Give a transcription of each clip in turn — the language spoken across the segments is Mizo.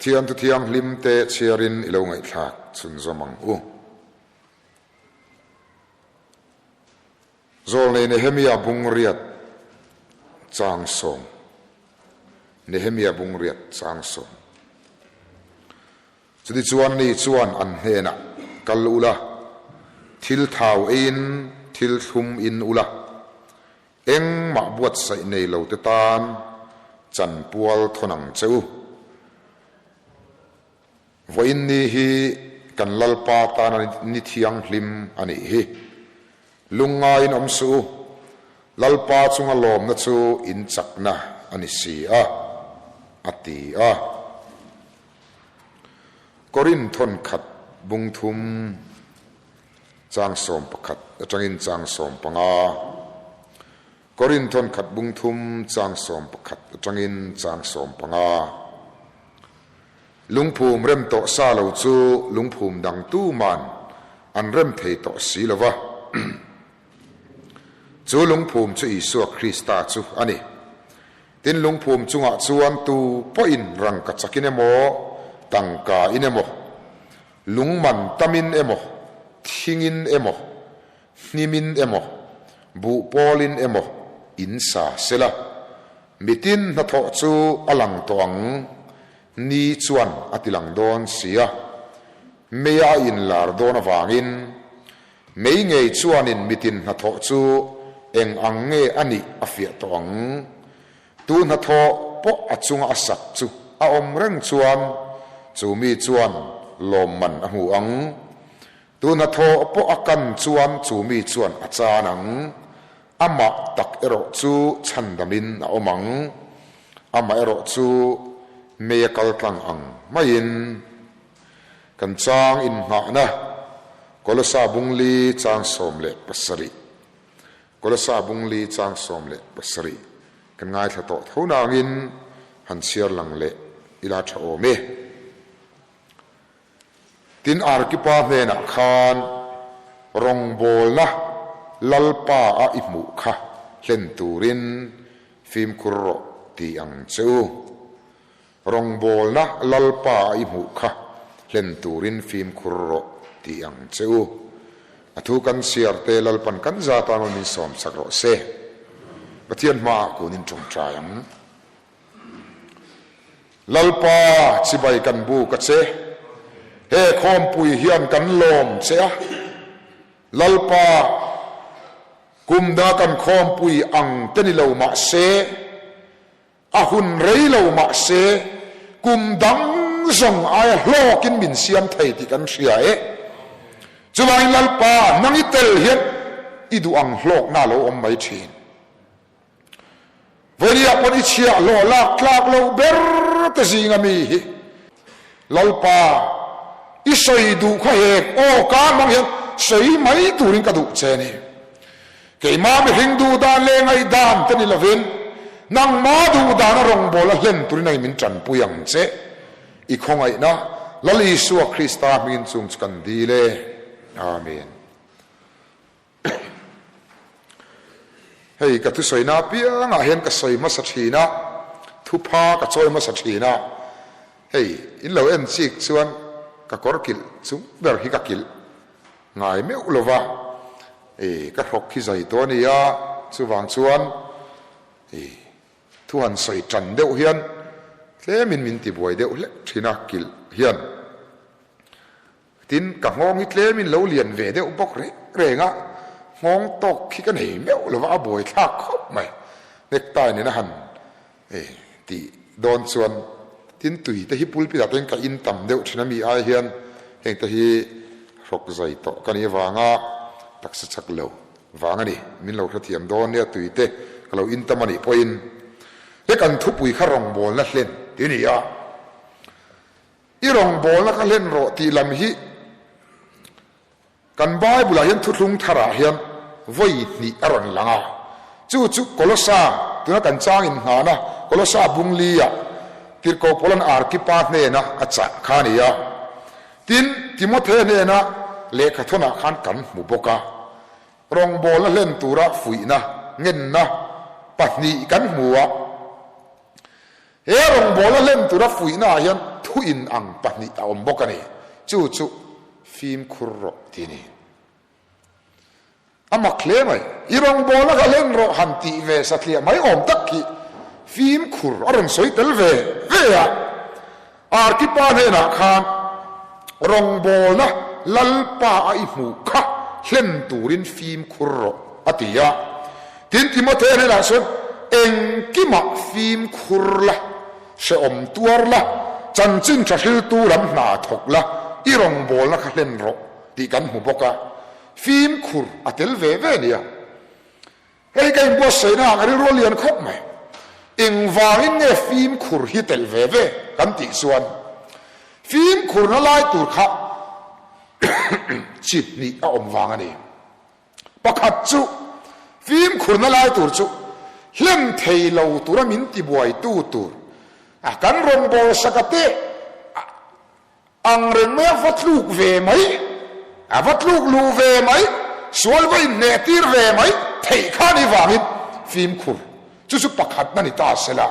Pathian thu thianghlim te chhiarin i lo ngaihthlak chhunzawm ang u. Zawlnei Nehemia bungriat chang sawm Nehemia bungriat chang sawm Chutichuan ni chuan an hnenah, Kal ula, thil thau eiin thil thlum in ula, engmah buatsaih nei lo te tan chanpual thawn ang che u. Vawiin ni hi kan Lalpa tana ni thianghlim a nih hi. Lungngaiin awm suh u, Lalpa chunga lawmna chu in chakna a ni si a, a ti a. Korin thawnkhat bung thum chang 11 atangin chang 15. Korin thawnkhat bung thum chang 11 atangin chang 15. Lungphum rem tawh sa lo chu lungphum dang tuman an rem thei tawh si lo va. Chu lungphum chu Isua Krista chu a ni. Tin, lungphum chungah chuan tu pawhin rangka chakin emaw, tangka in emaw, lungman tamin emaw, thingin emaw, hnimin emaw, buhpawlin emaw in sa sela, mitin hnathawh chu a lang tawh ang, ni chuan a tilang dawn si a, meia a inlar dawn avangin Mei ngei chuanin mitin hnathawh chu eng ang nge a nih a fiah tawh ang. Tu hnathawh pawh a chunga a sak chu a awm reng chuan chu mi chuan lawmman a hmu ang. Tu hnathawh pawh a kan chuan chu mi chuan a chan ang. Amah tak erawh chu chhandamin a awm ang. Amah erawh chu mei a kal tlang ang maiin. Kan chang inngahna Kolosa bungli chang 17 Kolosa bungli chang 17 kan ngaithla tawh tho nangin han chhiar lang leh ila tha awm e. Tin Arkipa hnenah khan rawngbawlna Lalpa a i hmuh kha hlen turin fimkhur rawh ti ang che u. Rawngbawlna Lalpa a i hmuh kha hlen turin fimkhur rawh ti ang che u. A thu kan chhiar te Lalpan kan za tan min sawm sak rawh se. Pathian hmaah kunin tawngtai ang. Lalpa chibai kan buk a che. He khawmpui hian kan lawm che a. Lalpa kumna kan khawmpui ang te ni lo mah se, A hun rei lo mah se, kum dang zawng aia hlawkin min siam thei tih kan hria e. Chuvangin Lalpa, nang i tel hian i duh ang hlawkna a lo awm mai thin. Vawinia pawn i chhiah hlawh lak tlak loh ber te zinga mi hi Lalpa, i sawi duh kha hek aw ka hmang hian sawi mai turin ka duh che a ni. Keimah mihring duh dan leh ngaihdan te ni lovin, nangmah duh dana rawngbawla hlen turin a min tanpui ang che. I khawngaihna Lal Isua Krista hmingin chung chu kan dil e. Amen. Hei ka thusawina apiangah hian ka sawi hmasa thin a, thupha ka chawi hmasa thin a. Hei in lo en chik chuan ka kawr kilh chung ber hi ka kilh ngai meuh lo va, e ka hrawk hi zai tawh a ni a, chuvang chuan e thu han sawi tan deuh hian tlemin min tibuai deuh hlek thin a kilh hian. Tin, ka nghawng hi tlemin lo lian ve deuh bawk reng reng a, nghawng tawk khi ka nei meuh lova a buai thlak khawp mai. Necktie nena han tih dawn chuan tin tui te hi pulpit ah te hian ka in tam deuh thin a mi ai hian heng te hi hrawk zai tawh ka nih avanga taksa chak lo vang a ni. Min lo hrethiam dawn nia tui te ka lo in tam a nih pawhin he kan thupui kha rawngbawlna hlen ti a ni a. I rawngbawlna kha hlen rawh tih lam hi kan Bible-ah hian thuthlung tharah hian vawi hnih a rawn lang a. Chu chu Kolosa, tuna kan chang inngahna Kolosa bung li-ah Tirhkoh Paula'n Arkipa hnena a chah kha a ni a. Tin, Timothea hnena lehkhathawnah khan kan hmu bawk a. Rawngbawlna hlen tura fuihna, ngenna pahnih kan hmu a. He rawngbawlna hlen tura fuihnaah hian. thu inang pahnih a awm bawk a ni. Chu chu fimkhur rawh ti a ni. A mak hle mai. I rawngbawlna kha hlen rawh han tih ve satliah mai awm tak khi fimkhur a rawn sawi tel ve ve a. Arkipa hnenah khan rawngbawlna Lalpa a i hmuh kha hlen turin fimkhur rawh a ti a. Tin, Timothea hnenah chuan engkimah fimkhur la, hrehawm tuar la, chanchin tha hriltu lam hna thawk la, i rawngbawlna kha hlen rawh tih kan hmu bawk a. Fimkhur a tel ve ve nia. Hei ka inbuatsaihna ah ka rilru a lian khawp mai. Engvangin nge fimkhur hi tel ve ve kan tih chuan fimkhurna lai tur kha chi hnih a awm vang a ni. Pakhat chu fimkhurna lai tur chu hlen thei lo tura min tibuaitu tur a kan rawngbawlsak a te Ang reng mai a va tluk ve mai, a va tluk luh ve mai, sual va inhneh tir ve mai theih kha ni vangin fimkhur chu chu pakhatna ni ta se la.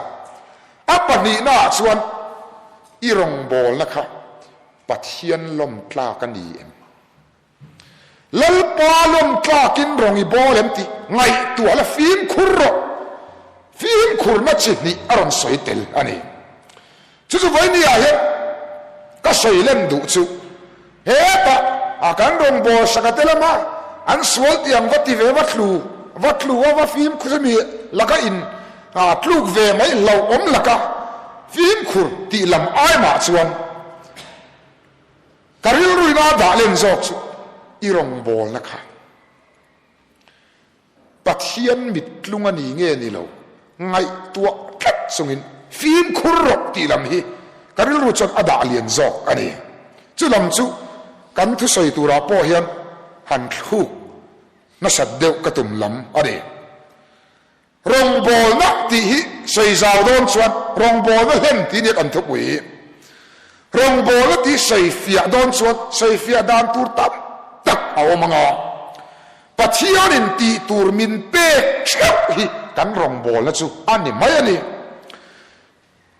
A pahnihna ah chuan i rawngbawlna kha Pathian lawm tlak a ni em? Lalpa lawm tlakin rawng i bawl em tih ngaihtuah la fimkhur rawh. Fimkhurna chi hnih a rawn sawi tel a ni. Chu chu vawinia hian ka sawi lem duh chu hetah a kan rawngbâwl saka te lama an sual tih ang va ti ve va tlu va tlu a va fimkhur chu mi laka in tluk ve mai hlauhawm laka fimkhur tih lam ai mah chuan Ka rilruina a dah len zawk chu i rawngbawlna kha Pathian mittlung a ni nge ni lo ngaihtuah tlat chungin fimkhur rawh tih lam hi ka rilru chuan a dah lian zawk a ni. Chu lam chu kan thusawi turah pawh hian han thluk nasat deuh ka tum lam a ni. Rawngbawlna tih hi sawi zau dawn chuan rawngbawlna hlen tih nia kan thupui. Rawngbawlna tih sawi fiah dawn chuan sawi fiah dan tur tam tak a awm ang a. Pathianin tih tur min pek theuh hi kan rawngbawlna chu a ni mai a ni.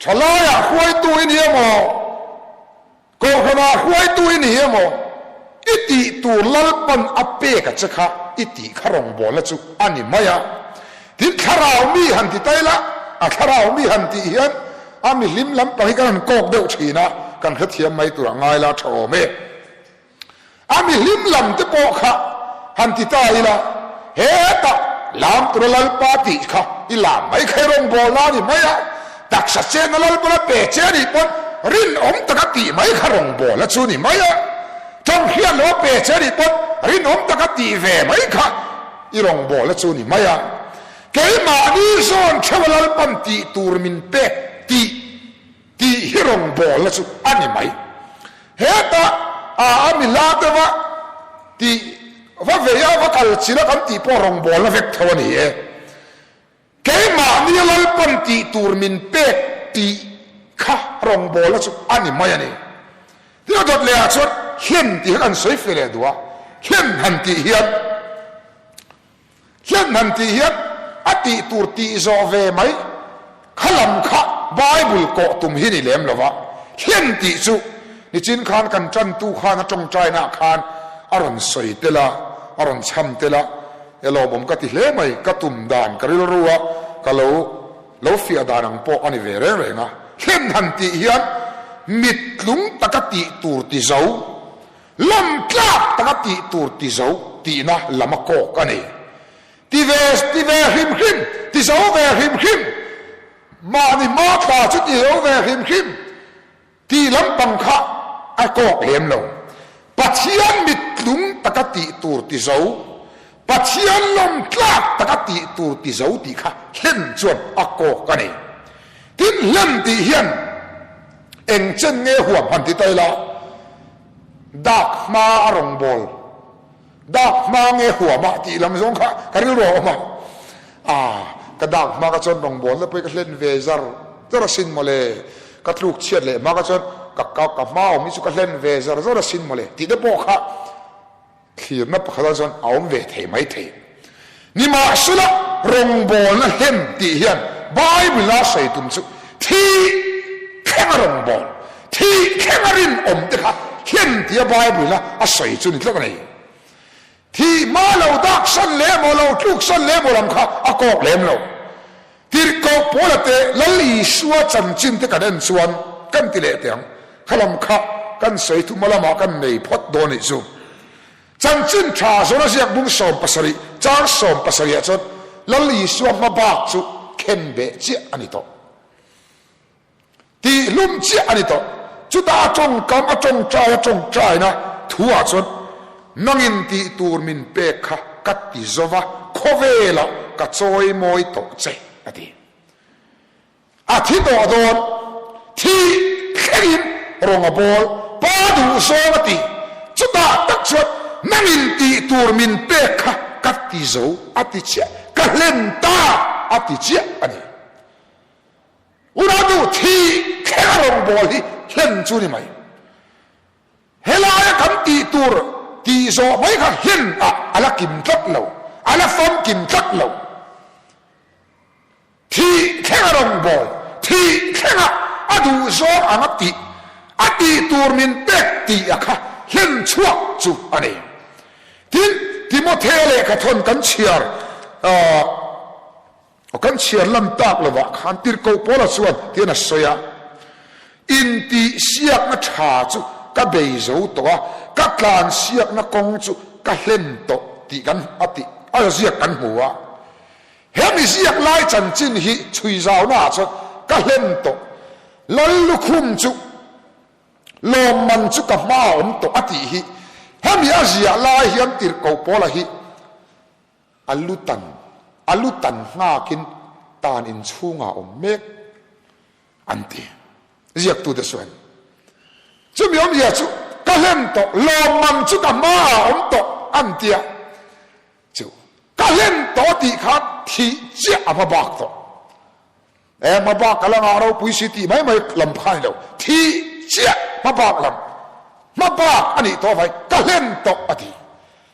Thalaiah hruaitu i ni emaw, Kohhranah hruaitu i ni emaw, i tih tur Lalpan a pek a che kha i tih kha rawngbawlna chu a ni mai a. Tin, thlarau mi han ti ta ila, a thlarau mi han tih hian a mihlim lampang hi kan han kawk deuh thin a, kan hrethiam mai tur a ngai la tha awm e. A mihlim lam te pawh kha han ti ta ila, hetah lam tura Lalpa tih kha i lam mai kha i rawngbawlna a ni mai a, taksa chenna Lalpa la pe che a nih pawn rinawm taka tih mai kha rawngbawlna chu a ni mai a, tawng hriat loh a pe che a nih pawn rinawm taka tih ve mai kha i rawngbawlna chu a ni mai a, keimahni zawn theuha Lalpan tih tur min pek tih Tih hi rawngbawlna chu a ni mai. Hetah a a mi hla deuha tih va vei a, va kal chilh a kan tih pawh rawngbawlna vek tho a ni e. Keimahnia Lalpan tih tur min pek tih kha rawngbawlna chu a ni mai a ni. Tin a dawt lehah chuan hlen tih kha kan sawi fe leh duh a, hlen han tih hian Hlen han tih hian a tih tur tih zawh ve mai kha lam kha Bible kawh tum hi ni lem lo va, hlen tih chu nichin khan kan tantu khan a tawngtaina ah khan a rawn sawi tel a, a rawn chham tel a, e lawmawm ka ti hle mai, ka tum dan ka rilru a, ka lo lo fiah dan ang pawh a ni ve reng reng a, hlen han tih hian mittlung taka tih tur ti zo Lam tlak taka tih tur ti zo tihna lam a kawk a ni. Ti ve ti ve hrim hrim, ti zo ve hrim hrim, mahni hma thla chu ti zo ve hrim hrim tih lampang kha a kawk lem lo. Pathian mittlung taka tih tur ti zo, Pathian lawm tlak taka tih tur ti zo tih kha hlen chuan a kawk a ni. Tin, hlen tih hian eng chen nge huam han ti ta ila, Dak hma a rawngbâwl, dak hma nge huam a tih lam zawng kha ka rilru a awm a. Aaa, ka dak hma ka chuan rawngbâwl na pawh hi ka hlen ve zar zar asin mawle, ka tluk chhiat leh hma ka chuan ka ka hma awm hi chu ka hlen ve zar zar asin mawle tih te pawh kha thlirna pakhatah chuan a awm ve thei mai thei. Nimahsela, rawngbawlna hlen tih hian Bible-a sawi tum chu thi thlenga rawngbâwl, Thih thleng a rinawm te kha hlen tia Bible-in a a sawi chu ni tlat a ni. Thih hma lo dak san leh emaw lo tluk san leh emaw lam kha a kawk lem lo. Tirhkoh Paula te Lal Isua chanchin te kan en chuan kan ti leh teh ang. Kha lam kha kan sawi thuma lamah kan nei phawt dawn nih chu. Chanchin tha zawna ziak bung 17 chang 70 ah chuan Lal Isua hma bak chu khen beh chiah a ni tawh. Tih hlum chiah a ni tawh. Chutah a tawngkam a tawngtai a tawngtaina thu ah chuan nangin tih tur min pek kha ka ti zo va, khawvelah ka chawi mawi tawh che a ti. A thi tawh dawn, thi thlengin rawng a bawl, pa duh zawng a ti. Chutah tak chuan nangin tih tur min pek kha ka ti zo a ti chiah, ka hlen ta a ti chiah a ni. Unau thi thleng a rawngbâwl hi hlen chu ni mai. Helaia kan tih tur tih zawh mai kha hlen ah a la kim tlat lo, a la famkim tlat lo. Thi thleng a rawngbâwl, thi thleng a a duh zawng ang a tih, a tih tur min pek tih a kha hlen chhuak chu a ni. Tin, Timothea lehkhathawn kan chhiar ah, Aw kan chhiar lam tak lovah khan tirhkoh Paula chuan tian a sawi a, Intihsiakna tha chu ka bei zo tawh a, ka tlansiakna kawng chu ka hlen tawh tih kan a tih a ziak kan hmu a. Hemi ziak lai chanchin hi chhui zaunaah chuan ka hlen tawh, Lal lukhum chu lawmman chu ka hma a awm tawh a tih hi hemi a ziah lai hian tirhkoh Paula hi A lu tan, a lu tan nghakin tan inchhungah awm mek an ti. Ziaktute chuan, Chumi awmzia chu ka hlen tawh, lawmman chu ka hmaah awm tawh an ti a. Chu ka hlen tawh tih kha thih chiah a hma bak tawh. E hma bak ka la ngah ropui si tih mai mai lam kha a ni lo. Thih chiah hma bak lam, hma bak a nih tawh avangin ka hlen tawh a ti.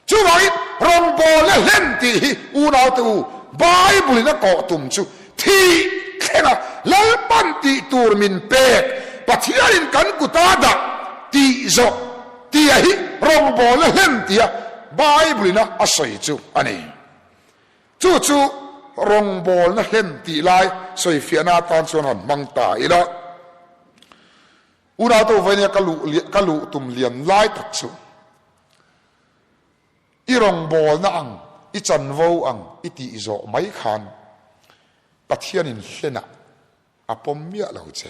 Chuvangin rawngbawlna hlen tih hi unaute u Bible in a kawh tum chu thih thlenga Lalpan tih tur min pek Pathianin kan kuta dah tih zawh tia hi rawngbawlna hlen tia Bible in a sawi chu a ni. Chu chu rawngbawlna hlen tih lai sawifiahna atan chuan han hmang ta ila. Unaute u vainia ka luh ka luh tum lian lai tak chu I rawngbawlna ang, i chanvo ang i tih zawh mai khan Pathianin hlenah a pawm miah lo che.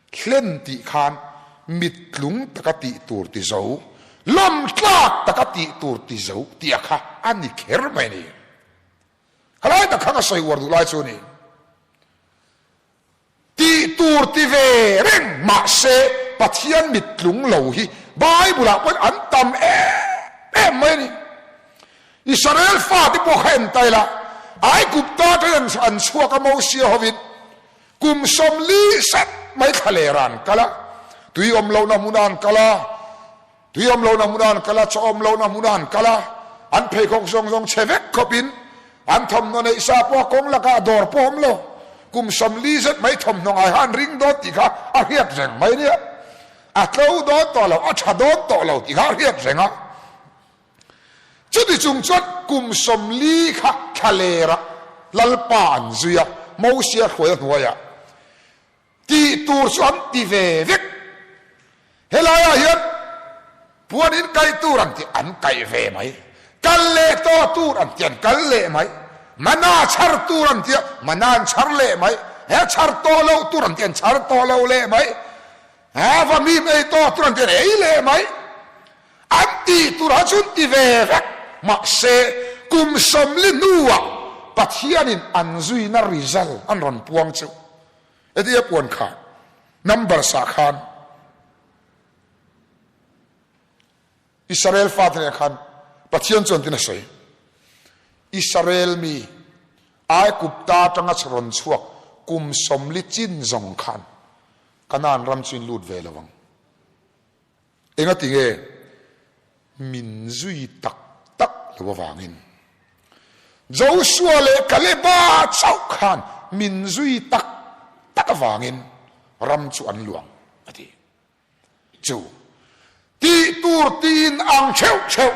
Hlen tih khan mittlung taka tih tur ti zo, lawmtlak taka tih tur ti zo tih a kha a ni kher mai a ni. Khalai tak kha ka sawi uar duh lai chu a ni. Tih tur ti ve reng mahse Pathian mit tlung lo hi Bible ah pawhin an tam em em mai a ni. Israel fate pawh kha en ta ila, Aigupta atangin an chhuak a Mosia hovin kum 40 zet mai thlalera an kal a, tui awm lohna hmunah an kal a, tui awm lohna hmunah an kal a, chaw awm lohna hmunah an kal a, an pheikhawk zawng zawng chhe vek khawpin An thawmhnaw neih sa pawh a kawng lakah a dawr pawh awm lo. Kum 40 zet mai thawmhnaw ngai kha an ring dawn tih kha a hriat reng mai nia. A tlo dawn tawh lo, a tha dawn tawh lo tih kha a hriat reng a. Chuti chung chuan kum 40 kha thlalerah Lalpa an zui a, Mosia hruai a hnuaiah. Tih tur chu an ti ve vek. Helaiah hian puan in kaih tur an ti, an kaih ve mai. Kal leh tawh tur an ti, an kal leh mai. Mana chhar tur an ti a, mana an chhar leh mai. He chhar tawh loh tur an ti, an chhar tawh lo leh mai. He va mim ei tawh tur an ti, an ei leh mai. An tih tur ah chuan ti ve vek mahse kum 40 hnuah Pathianin an zuina result an rawn puang chu. Hetia puan kha numbers ah khan Israel fate nen khan Pathian chuan tin a sawi. Israel mi Aigupta atanga rawn chhuak kum 40 chin zawng khan Kanaan ram chu in lut ve lo ang. Engati nge min zui tak tak lo avangin Joshua leh Kaleba chauh khan min zui tak tak avangin ram chu an luang. a ti. Chu tih tur tiin ang theuh theuh,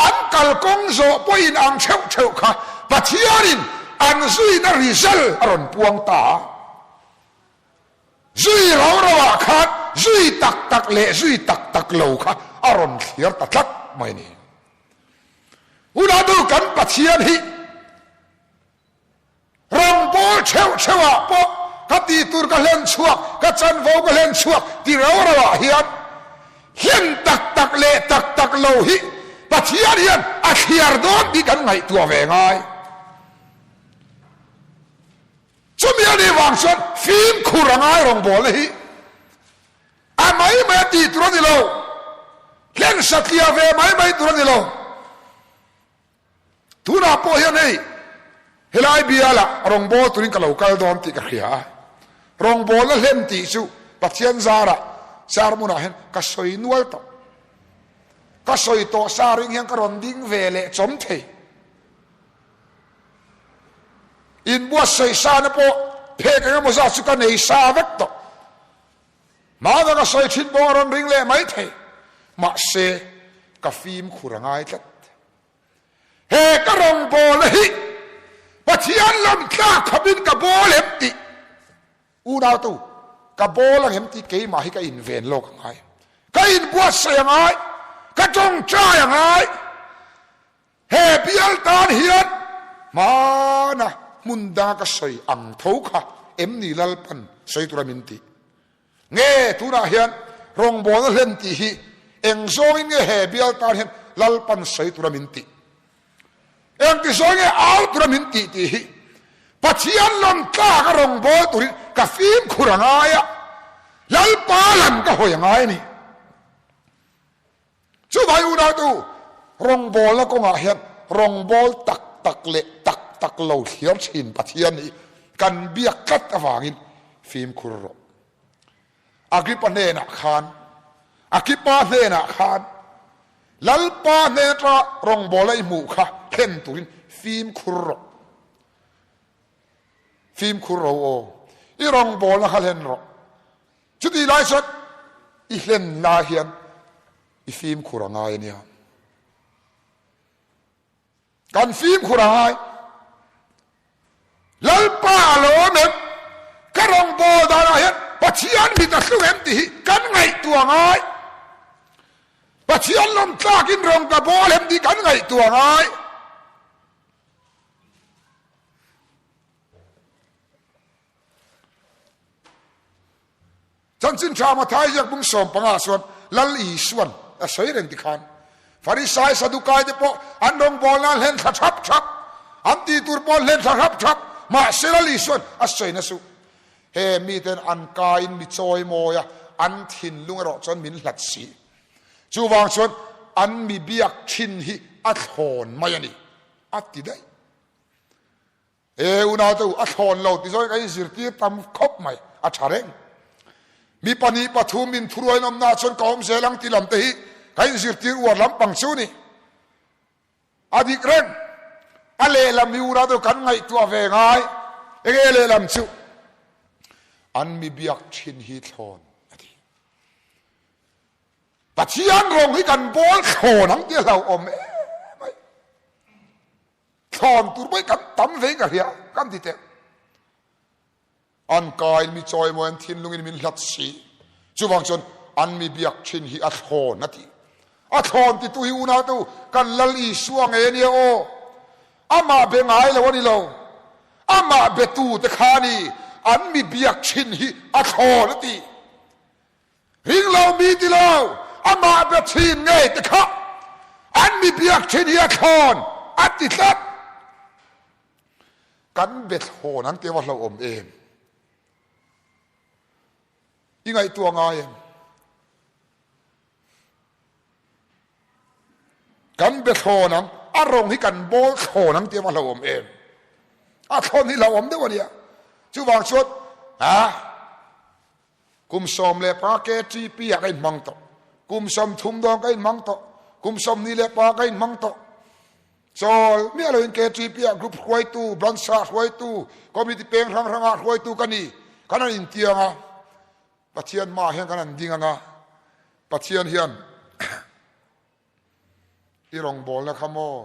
an kalkawng zawh pawhin ang theuh theuh kha Pathianin an zuina result a rawn puang ta a. Zui rau rauah khan zui tak tak leh zui tak tak lo kha a rawn thliar ta tlat mai a ni. Hunah kan Pathian hi Rawngbawl theuh theuhah pawh ka tih tur ka hlen chhuak, ka chanvo ka hlen chhuak ti rau rauah hian hlen tak tak leh tak tak lo hi Pathian hian a thliar dawn tih kan ngaihtuah ve ngai. Chumi a nih vang chuan fimkhur a ngai rawngbawlna hi a mai mai a tih tur a ni lo, hlen satliah ve mai mai tur a ni lo. Tunah pawh hian hei helai bialah rawngbâwl turin ka lo kal dawn tih ka hria a, rawngbâwlna hlem tih chu Pathian zarah sermon-ah hian ka sawi nual tawh. Ka sawi tawh sa ring hian ka rawn ding ve leh chawm thei. Inbuatsaih sana pawh phek eng emaw zat chu ka nei sa vek tawh. Mahna ka sawi thin pawh a rawn ring leh mai thei. Mahse, ka fimkhur a ngai tlat. He ka rawngbawlna hi Pathian lam tlak khawpin ka bawl em tih unautu ka bawl ang em tih keimah hi ka inven lawk a ngai. Ka inbuatsaih a ngai. Ka tawngtai a ngai. He bial tan hian hmana hmun danga ka sawi ang tho kha em ni Lalpan sawi tura min tih? Nge tunah hian rawngbawlna hlen tih hi eng zawngin nge he bial tan hian Lalpan sawi tura min tih? Engti zawng nge au tura min tih tih hi Pathian lawm tlak a rawngbâwl turin ka fimkhur a ngai a, Lalpa lam ka hawi a ngai a ni. Chuvai unautu rawngbawlna kawngah hian rawngbâwl tak tak leh tak tak lo thliar thin Pathian hi kan biak tlat avangin fimkhur rawh. Agrippa hnenah khan, Akipa hnenah khan, Lalpa hnen atanga rawngbawla i hmuh kha thlen turin fimkhur rawh. Fimkhur ro aw, i rawngbawlna kha hlen rawh. Chutih lai chuan i hlen lai hian i fimkhur a ngai a nia. Kan fimkhur a ngai. Lalpa a lawm em? Ka rawngbâwl danah hian Pathian mit a hlung em tih hi kan ngaihtuah ngai. Pathian lawm tlakin rawng ka bâwl em tih kan ngaihtuah ngai. Chanchin tha Mathai ziak bung 15 chuan Lal Isuan a sawi reng tikhan Farisai Sadukai te pawh an rawngbâwl nan hlen thla thap thap, an tih tur pawh an hlen thla thap thap, mahse Lal Isuan a sawi na suh. He miten an kaiin mi chawi mawi a, an thinlung erawh chuan min hlat si. Chuvang chuan an mi biak thin hi a thlawn mai a ni, a ti daih. E unaute u, a thlawn lo ti zawng in kan inzirtir tam khawp mai, a tha reng. Mi pahnih pathum in thuruai nawmna ah chuan ka awm zel ang ti lam te hi kan inzirtir uar lampang chu ni. A dik reng. A lehlam hi unaute u kan ngaihtuah ve ngai. Enge lehlam chu? An mi biak thin hi thlawn a ti. Pathian rawng hi kan bawl thlawn ang tih a hlauhawm em mai. Thlawn tur mai kan tam ve ka hria kan ti teh. An kain mi chawimawi an thinlungin min hlat si. Chuvang chuan an mi biak thin hi a thlawn a ti. A thlawn titu hi unau kan Lal Isua nge nia aw. Amah be ngai lo a ni lo. Amah betu te kha ni an mi biak thin hi a thlawn a ti. Ring lo mi ti lo, amah be thin ngei te kha an mi biak thin hi a thlawn a ti tlat. Kan be thlawn an ti va hlauhawm em? I ngaihtuah ngai em? Kan be thlawn ang, a rawng hi kan bawl thlawn ang tih a va hlauhawm em? A thlawn hi hlauhawm deuh a nia. Chuvang chuan, ha? Kum 15 KTP ah ka inhmang tawh. Kum 30 dawn ka inhmang tawh. Kum 25 ka inhmang tawh. Chawl miah loin KTP ah group hruaitu, branch ah hruaitu, committee peng hrang hrang ah hruaitu ka ni. Kan han intiang a. Pathian hmaah hian kan han ding ang a, Pathian hian i rawngbawlna kha maw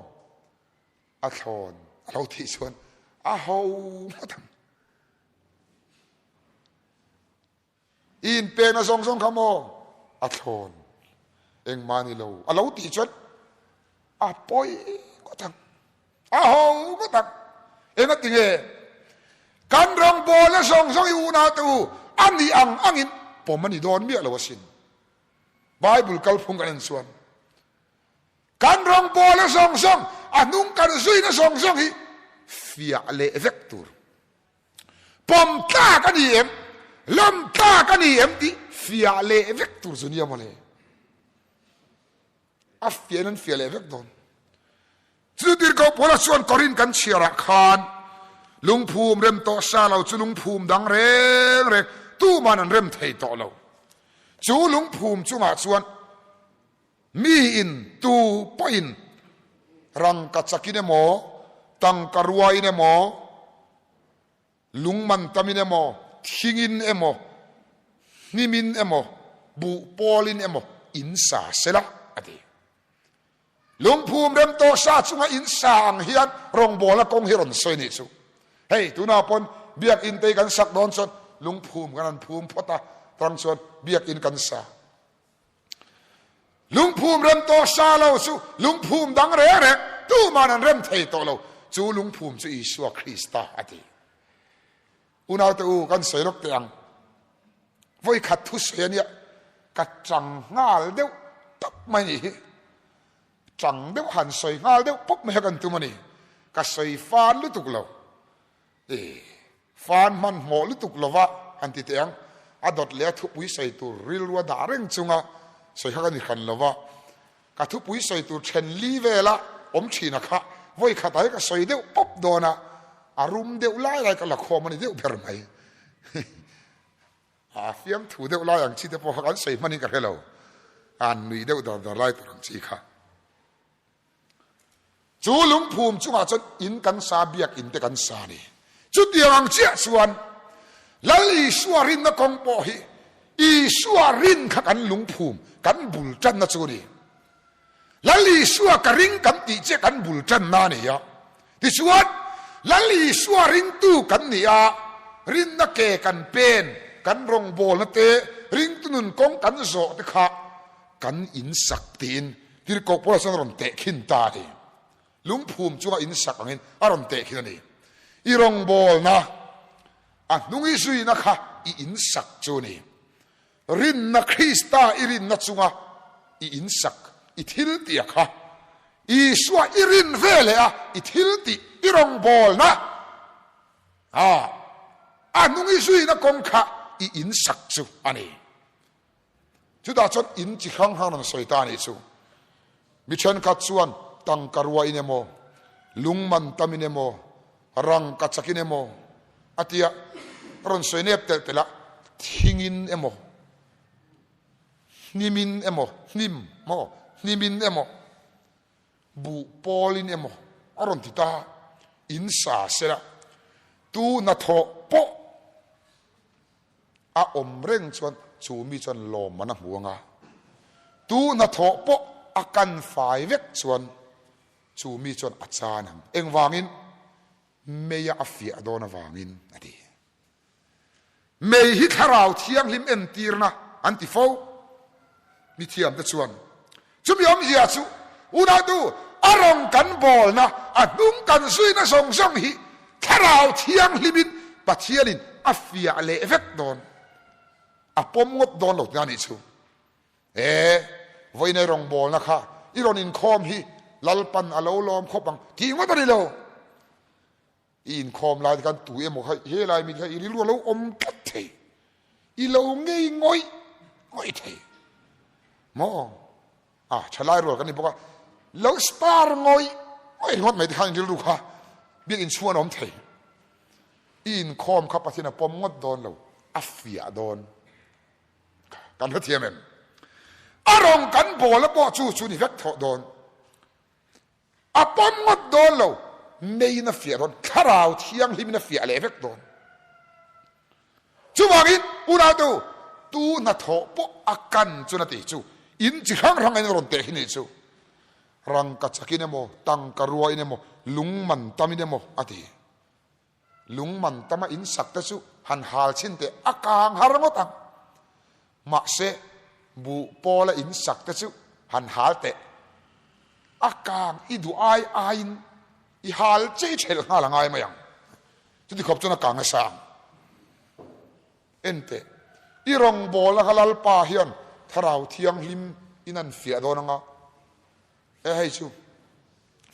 a thlawn a lo tih chuan a ho ngawt ang. I inpekna zawng zawng kha maw a thlawn engmah ni lo a lo tih chuan a pawi ngawt ang. A ho ngawt ang. Enga tinge kan rawngbawlna zawng zawng i unau te u a nih ang angin pawm a ni dawn miah lo asin. Bible kalphung kan en chuan kan rawngbawlna zawng zawng a hnung kan zuina zawng zawng hi fiah leh vek tur. Pawm tlak a ni em? Lawm tlak a ni em tih fiah leh vek tur chu nia mawle. A fiahin an fiah leh vek dawn. Chu tirhkoh Paula chuan Korin kan chhiarah khan lungphum rem tawh sa lo chu lungphum dang reng reng tuman an rem thei tawh lo. Chu lungphum chungah chuan mi in tu pawhin rangka chakin emaw, tangka ruain emaw, Lungman tamin emaw, thingin emaw, hnimin emaw, buh pawlin emaw in sa sela, a ti. Lungphum rem tawh sa chunga in sa ang hian rawngbawlna kawng hi rawn sawi nih chu. Hei, tunah pawn biakinn te hi kan sak dawn chuan lungphum kan han phum phawt a, tang chuan biakinn kan sa. Lungphum rem tawh sa lo chu lungphum dang reng reng tuman an rem thei tawh lo. Chu lungphum chu Isua Krista a ti. Unaute u, kan sawi lawk teh ang. Vawi khat thu sawi a nia, ka chang nghal deuh tawp mai nih hi. Chang deuh han sawi nghal deuh pawp mai a kan tum a ni. Ka sawi fan lutuk lo. E, fan hmanhmawh lutuk lova han ti teh ang, a dawt leh a thupui sawi tur rilru a dah reng chunga sawi kha ka ni hran lova, ka thupui sawi tur then li vela awm thin a kha vawi khatah hi ka sawi deuh pawp dawn a, a rum deuh lai lai ka la khawm a ni deuh ber mai. A fiamthu deuh lai ang chi te pawh kha kan sawi hmanin ka hre lo, a nui deuh dar dar lai tur ang chi kha. Chu lungphum chungah chuan in kan sa, biakinn te kan sa a ni. Chutiang ang chiah chuan Lal Isua rinna kawng pawh hi Isua rin kha kan lungphum, kan bul tanna chu a ni. Lal Isua ka ring kan tih chiah kan bul tanna a ni a. Tichuan, Lal Isua ringtu kan ni a, rinna ke kan pen, kan rawngbawlna te, ringtu nun kawng kan zawh te kha kan insak tiin Tirhkoh Paula chuan a rawn tehkhin ta a ni. Lungphum chunga insak angin a rawn tehkhin a ni. I rawngbawlna, a hnung i zuina kha i insak chu a ni. Rinna, Krista i rinna chunga i insak, i thil tih a kha. Isua i rin ve leh a, i thil tih, i rawngbawlna, a a hnung i zuina kawng kha i insak chu a ni. Chutah chuan in chi hrang hrang rawn sawi ta a nih chu. Mi thenkhat chuan tangka ruain emaw, lungman tamin emaw, rangka chakin emaw a tia rawn sawi nep telh telh a, thingin emaw, hnimin emaw, hnim maw, hnimin emaw, buh pawlin emaw a rawn ti ta, in sa sela, tu hnathawh pawh A awm reng chuan chu mi chuan lawmman a hmu ang a, tu hnathawh pawh a kan fai vek chuan chu mi chuan a chan ang. Engvangin? Meia a fiah dawn avangin a ti. Mei hi thlarau thianghlim entirna an ti fo. Mi thiamte chuan chumi awmzia chu unautu a rawng kan bawlna, a hnung kan zuina zawng zawng hi thlarau thianghlimin Pathianin a fiah leh vek dawn, a pawm ngawt dawn lo tina nih chu. E, vawiinei rawngbawlna kha i rawn inkhawm hi Lalpan a lo lawm khawp ang tih ngawt a ni lo. I inkhawm lai te khan tu emaw kha he lai mi kha i rilru a lo awm tlat thei, i lo ngei ngawih ngawih thei maw? A tha lai rual kan ni bawk a, lo star ngawih ngawih ringawt mai te khan rilru kha biak inchhung an awm thei. I inkhawm kha Pathian a pawm ngawt dawn lo, a fiah dawn. Kan hrethiam em? A rawng kan bawl a pawh chu chu ni vek thawh dawn. A pawm ngawt dawn lo, meiin a fiah dawn, thlarau thianghlimin a fiah leh vek dawn. Chuvangin, unautu, tu hnathawh pawh a kan chuan a ti chu in chi hrang hrang in rawn teh hi nih chu. Rangkachak in emaw, tangka rua in emaw, lung man tam in emaw a ti. Lung man tama in sak te chu han hal chhin teh a kang har ngawt ang. Mahse, buh pawla in sak te chu han hal teh a kang i duh ai aiin i hal che i thelh nghal a ngai mai ang. Chuti khawp chuan a kang nasa ang. Enteh, i rawngbawlna kha Lalpa hian Thlarau Thianghlim in an fiah dawn anga, e hei chu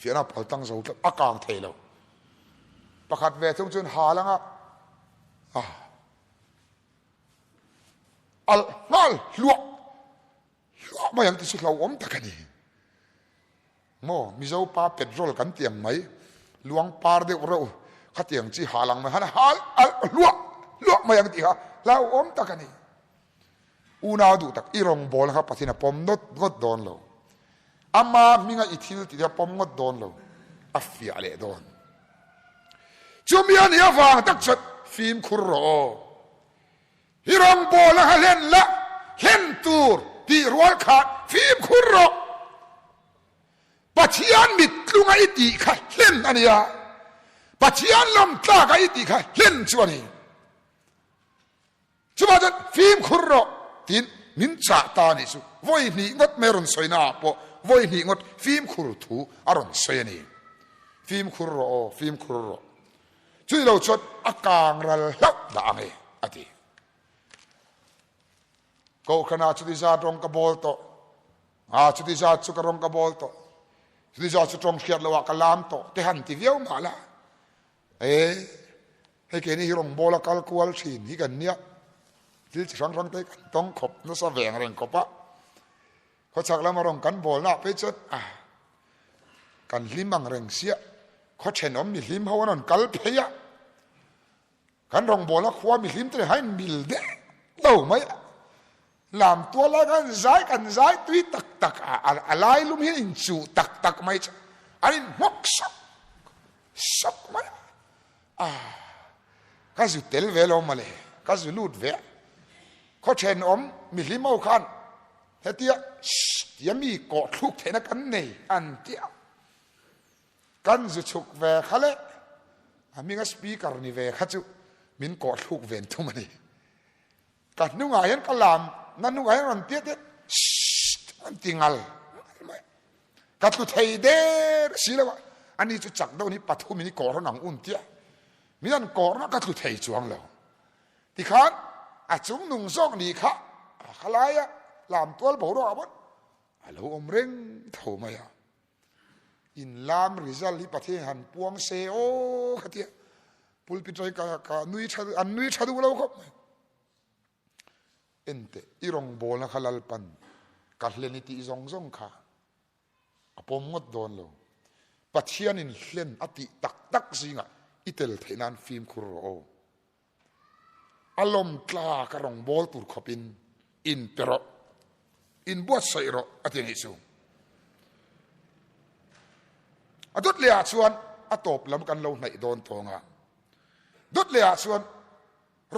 fiahna a pal tang zo tlat, a kang thei lo. Pakhat ve thung chuan hal anga, ah, alh nghal hluah hluah mai ang ti chu hlauhawm tak a ni. Maw, Mizo pa petrol kan ti ang mai, luang par deuh reuh khatiang chi hal ang mai han hal alh hluah hluah mai ang tih kha hlauhawm tak a ni. Unau duh tak, i rawngbawlna kha Pathian a pawm nawt ngawt dawn lo. Ama hminga i thil tih kha pawm ngawt dawn lo, a fiah leh dawn. Chumi a nih avang tak chuan fimkhur rawh aw. I rawngbawlna kha hlen la, hlen tur tih rual khan fimkhur rawh. Pathian mittlunga i tih kha hlen a nia, Pathian lawmtlaka i tih kha hlen chu a ni. Chuvang chuan fimkhur rawh tiin min chah ta a nih chu. Vawi hnih ngawt mai a rawn sawi naah pawh vawi hnih ngawt fimkhur thu a rawn sawi a ni. Fimkhur rawh aw, fimkhur rawh. Chuni lo chuan a kang ral hlauh dah ang e, a ti. Kohhranah chuti zat rawng ka bawl tawh, a chuti zat chu ka rawng ka bawl tawh, chuti zat chu tawng hriat loah ka lam tawh te han ti viau mah la. E, hei keini hi rawng bawl a kal kual thin hi kan nia, thil chi hrang hrang te kan tawng khawp nasa veng reng khawp a. Khawchhak lama rawng kan bawl nah phei chuan a kan hlim ang reng sia, khaw thenawm mi hlim ho an rawn kal phei a, kan rawngbawlna khua mi hlim te leh hain mil deuh lo mai a, lam tual lai khan zai kan zai tui tak tak a, a lai lum hian inchuh tak tak mai chu an inhmawk sawk sawk mai a, a ka zu tel ve lo mawle, ka zu lut ve a, khaw thenawm mi hlim ho khan Hetia shh tia mi kawh thluk theihna kan nei an ti a, kan zu chhuk ve kha le a hminga speaker ni ve kha chu min kawh thluk ven thum a ni. Ka hnungah hian ka lam na hnungah hian rawn tia te shh an ti ngal ngal mai. Ka tlu thei der si lo a, ani chu chak deuh ni pathumin i kawh rawn ang un tia min an kawh rawn a ka tlu thei chuang lo. Tikhan a chung nung zawk ni kha a khalai a, lam tual boruak ah pawn a lo awm reng tho mai a. In lam result hi Pathian han puang se aw kha tia pulpit atangin ka ka nui tha an nui tha duh lo khawp mai. Enteh i rawngbawlna kha Lalpan ka hlen i tih zawng zawng kha A pawm ngawt dawn lo. Pathianin hlen a tih tak tak zingah i tel theih nan fimkhur rawh aw. A lawm tlak a rawngbâwl tur khawpin in pe rawh, in buatsaih rawh a ti anih chu. A dawt lehah chuan a tawp lam kan lo hnaih dawn tawng a. Dawt lehah chuan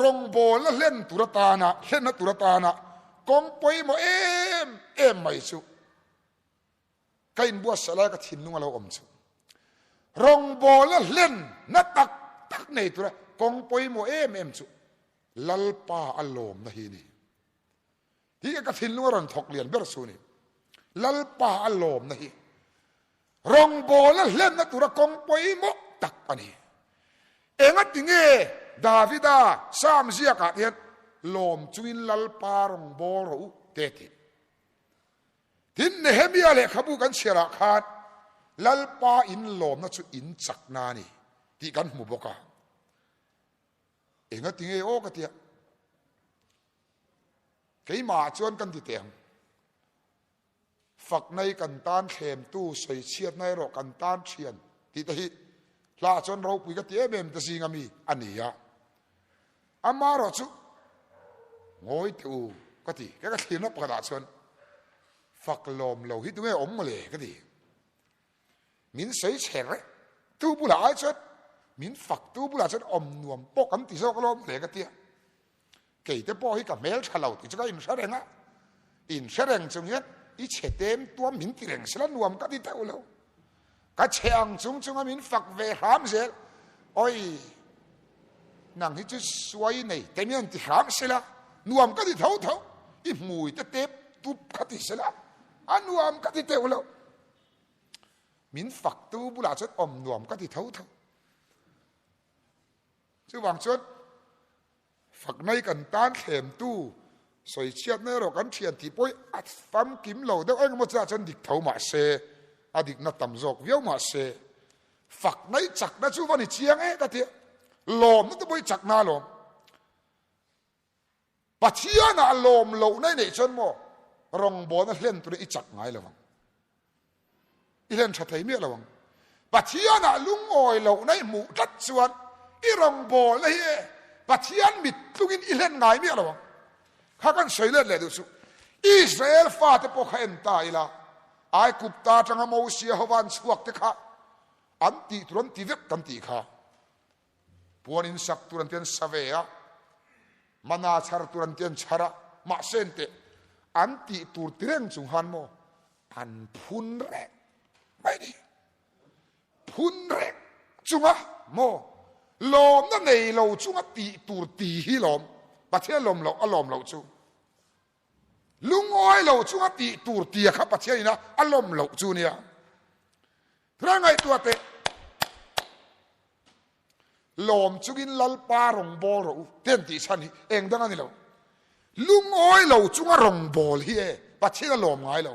rawngbâwlna hlen tur atana, hlenna tur atana kawng pawimawh em em mai chu Ka inbuatsaih lai ka thinlung a lo awm chu. Rawngbawlna hlen na tak tak nei tura kawng pawimawh em em chu Lalpa a lawmna hi a ni. Hi ka thinlung a rawn thawk lian ber chu a ni. Lalpa a lawmna hi rawngbawlna hlenna tura kawng pawimawh tak a ni. Engati nge Davida Psalm ziakah te hian lawm chungin Lalpa rawngbâwl rawh u te a tih? Tin, Nehemia lehkhabu kan chhiarah khan Lalpa inlawmna chu in chakna a ni tih kan hmu bawk a. Engati nge aw ka tia? Keimahah chuan kan ti teh ang. Fakna hi kan tan thlemtu, sawichhiatna erawh kan tan thian tih te hi hla chuan ropui ka ti em em te zinga mi a ni a. Amaherawh chu ngawi teh u ka ti, ka thlirna pakhatah chuan fak lawm lo hi tunge awm mawle ka ti. Min sawi chhe reng tu bulah ai chuan min fak tu bulah chuan awm nuam pawh kan ti zawk alawm mawle ka ti a. Kei te pawh hi ka hmel tha lo tih chu ka inhre reng a, inhre reng chung hian i chhe tem tuam min ti reng sela nuam ka ti teuh lo. Ka chhe ang chung chunga min fak ve hram zel, Oi, nang hi chu suai nei te mian ti hram sela nuam ka ti tho tho, i hmui te tep tup kha ti sela a nuam ka ti teuh lo. Min faktu bulah chuan awm nuam ka ti tho tho. Chuvang chuan faknai kan tan thlemtu sawichhiatna erawh kan thian tih pawh hi a famkim lo deuh engemaw chiah chuan dik tho mah se, a dikna tam zawk viau mah se, faknai chakna chu va ni chiang e ka ti a, lawmna te pawh hi chakna alawm. Pathianah lawm lohna i neih chuan maw rawngbawlna hlen tura i chak ngai lo ang. I hlen tha thei miah lo ang. Pathianah lungawi lohna i hmuh tlat chuan i rawngbawlna hi e Pathian mit tlungin i hlen ngai miah lo ang. Kha kan sawi let leh duh chu Israel fate pawh kha en ta ila Aigupta atanga Mosia hova an chhuak te kha an tih tur an ti vek kan tih kha. Puan in sak tur an ti an sa ve a, mana chhar tur an ti an chhar a, mahse enteh an tih tur ti reng chung han maw an phun reng mai ni. Phun reng chunga maw lawmna nei lo chunga tih tur ti hi lawm Pathian lawm loh a lawm loh chu. Lungawi lo chunga tih tur tia kha Pathian ina a lawm loh chu nia. Thura ngaihtuah teh. Lawm chungin Lalpa rawngbâwl rawh u te an tih chhan hi eng dang a ni lo. Lungawi lo chunga rawngbâwl hi e Pathian a lawm ngai lo.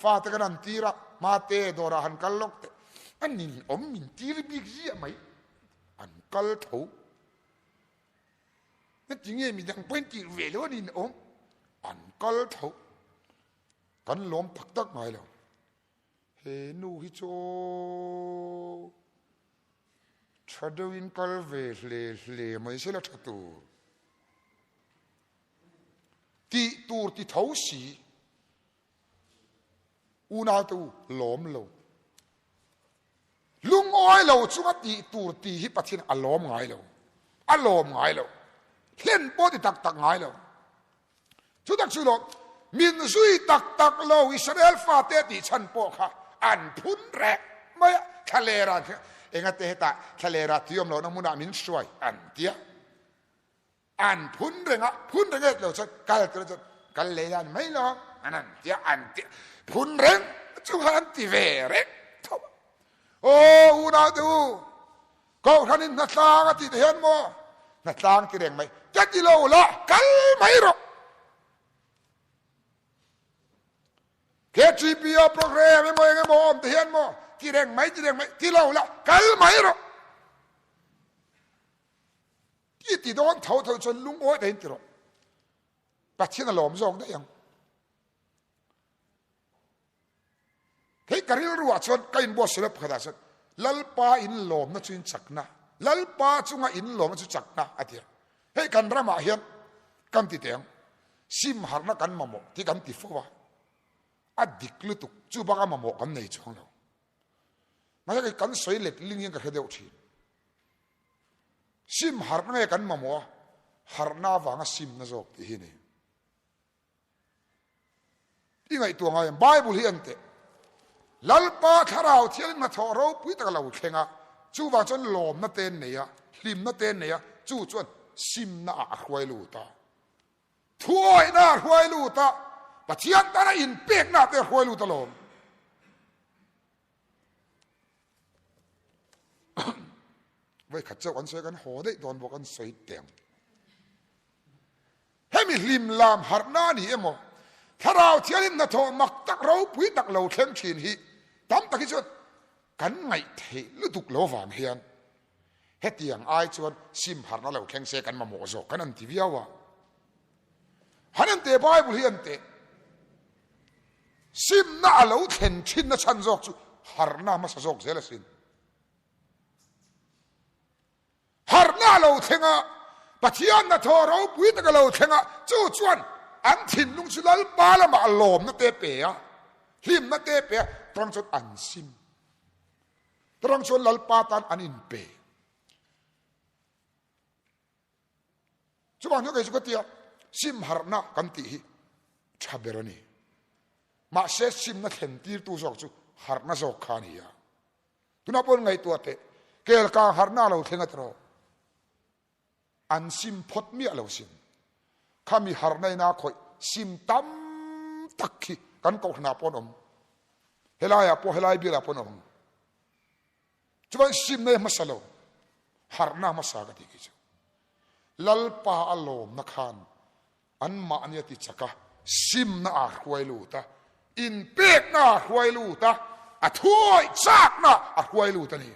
Fate kan han tir a, hmate dawrah han kal lawk teh. A nin awm min tir bik ziah mai. An kal tho. Heti nge midang pawhin tir ve lo a nin awm. An kal tho. Kan lawm tak tak ngai lo. He nu hi chu aw tha deuhin kal ve hle hle mai sela tha tur. Tih tur ti tho si. Unau te u lawm lo. Lungawi lo chunga tih tur tih hi Pathian a lawm ngai lo. A lawm ngai lo. Hlen pawh ti tak tak ngai lo. Chu tak chu lo, min zui tak tak lo Israel fate tih chhan pawh kha an phun reng mai a, thlalera an hria. Engate hetah thlalera tui awm lohna hmunah min hruai an ti a. An phun reng a, phun reng et lo chuan kal tur chuan kal lei dan mai lo an an ti a, an ti phun reng chu khan an ti ve reng tho. Aw unau te u, Kohhranin hnatlang a tih te hian maw hnatlang ti reng mai, ka ti lo la kal mai rawh. KTPO program emaw eng emaw awm te hian maw ti reng mai ti reng mai ti lo la kal mai rawh. Ti ti dawn tho tho chuan lungawi dahin ti rawh. Pathian a lawm zawk daih ang. Hei ka rilru ah chuan ka inbuatsaih loh pakhat ah chuan Lalpa in lawmna chu in chakna, Lalpa chunga in lawmna chu chakna a ti a. Hei kan ramah hian kan ti teh ang, sim harhna kan mamawh tih kan ti fo a, a dik lutuk, chu bak a mamawh kan nei chuang lo. Mahse kei kan sawi let ling hian ka hre deuh thin. Sim harhna nge kan mamawh a, harhna avanga simna zawk tih hi a ni. I ngaihtuah ngai em? Bible hi en teh. Lalpa thlarau thiangin hnathawh ropui tak a lo thleng a, chuvang chuan lawmna te an nei a, hlimna te an nei a, chu chuan simna ah a hruai lut a, thuawihna a hruai lut a, Pathian tana inpekna te a hruai lut alawm. Voi khat chauh an sawi kan haw daih dawn bawk an sawi teng. Hemi hlim lam harhna a ni emaw, Thlarau Thianghlim hnathawh mak tak ropui tak lo thleng thin hi tam tak hi chuan kan ngaih theih lutuk lo vang hian hetiang ai chuan sim harhna lo thleng se kan mamawh zawk kan an ti viau a. Han en teh Bible hi en teh. Simna a lo thlen thinna chhan zawk chu harhna hmasa zawk zel asin. Harhna a lo thleng a, Pathian hnathawh ropui tak a lo thleng a, chu chuan an thinlung chu Lalpa lamah lawmna te pe a, hlimna te pe a, tarang chuan an sim. Tarang chuan Lalpa tan an inpe. Chuvang chuan kei chu ka tia, sim harhna kan tih hi tha ber a ni. Mahse simna thlen tirtu zawk chu harhna zawk kha a ni a. Tunah pawh ngaihtuah teh, kel kang harhna a lo thleng a tiraw? An sim phawt miah lo sin. Khami harhna ina khawih sim tam tak khi kan kohhranah pawh an awm. Helaiah pawh helai bialah pawh an awm. Chuan simna hi hmasa lo, harhna hmasa ka tih khi chu. Lalpa a lawmna khan anmahni a ti chak a, simna a hruai lut a, inpekna a hruai lut a, a thuawih chakna a hruai lut a ni.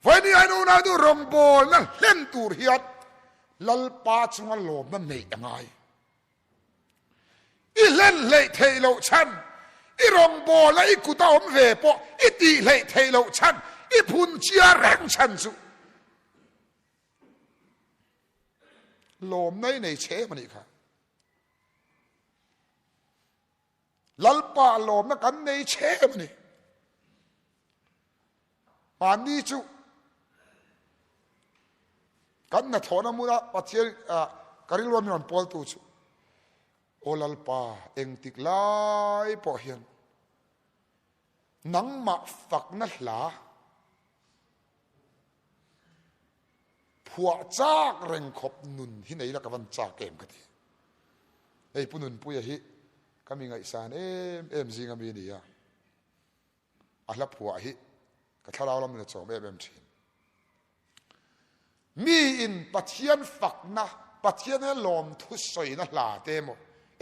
Vawiin hian unau chu rawngbawlna hlen tur hian Lalpa chunga lawmna neih a ngai. I hlen hleih theih loh chhan, i rawngbawla i kut a awm ve pawh i tih hleih theih loh chhan, i phun chia reng chhan chu lawmna i nei che em a nih kha. Lalpa lawmna kan nei che em a ni. Mahni chu kan hnathawhna hmuna Pathian ka rilruam min rawn pawltu chu Aw Lalpa engtik lai pawh hian nangmah fakna hla phuah chak reng khawp nun hi nei la ka van chak em ka ti. Hei Pu Nunpuia hi ka mi ngaihsan em em zinga mi a ni a. A hla phuah hi ka thlarau lam in a chawm em em thin. Mi in Pathian fakna, Pathian he lawmthu sawina hla te emaw,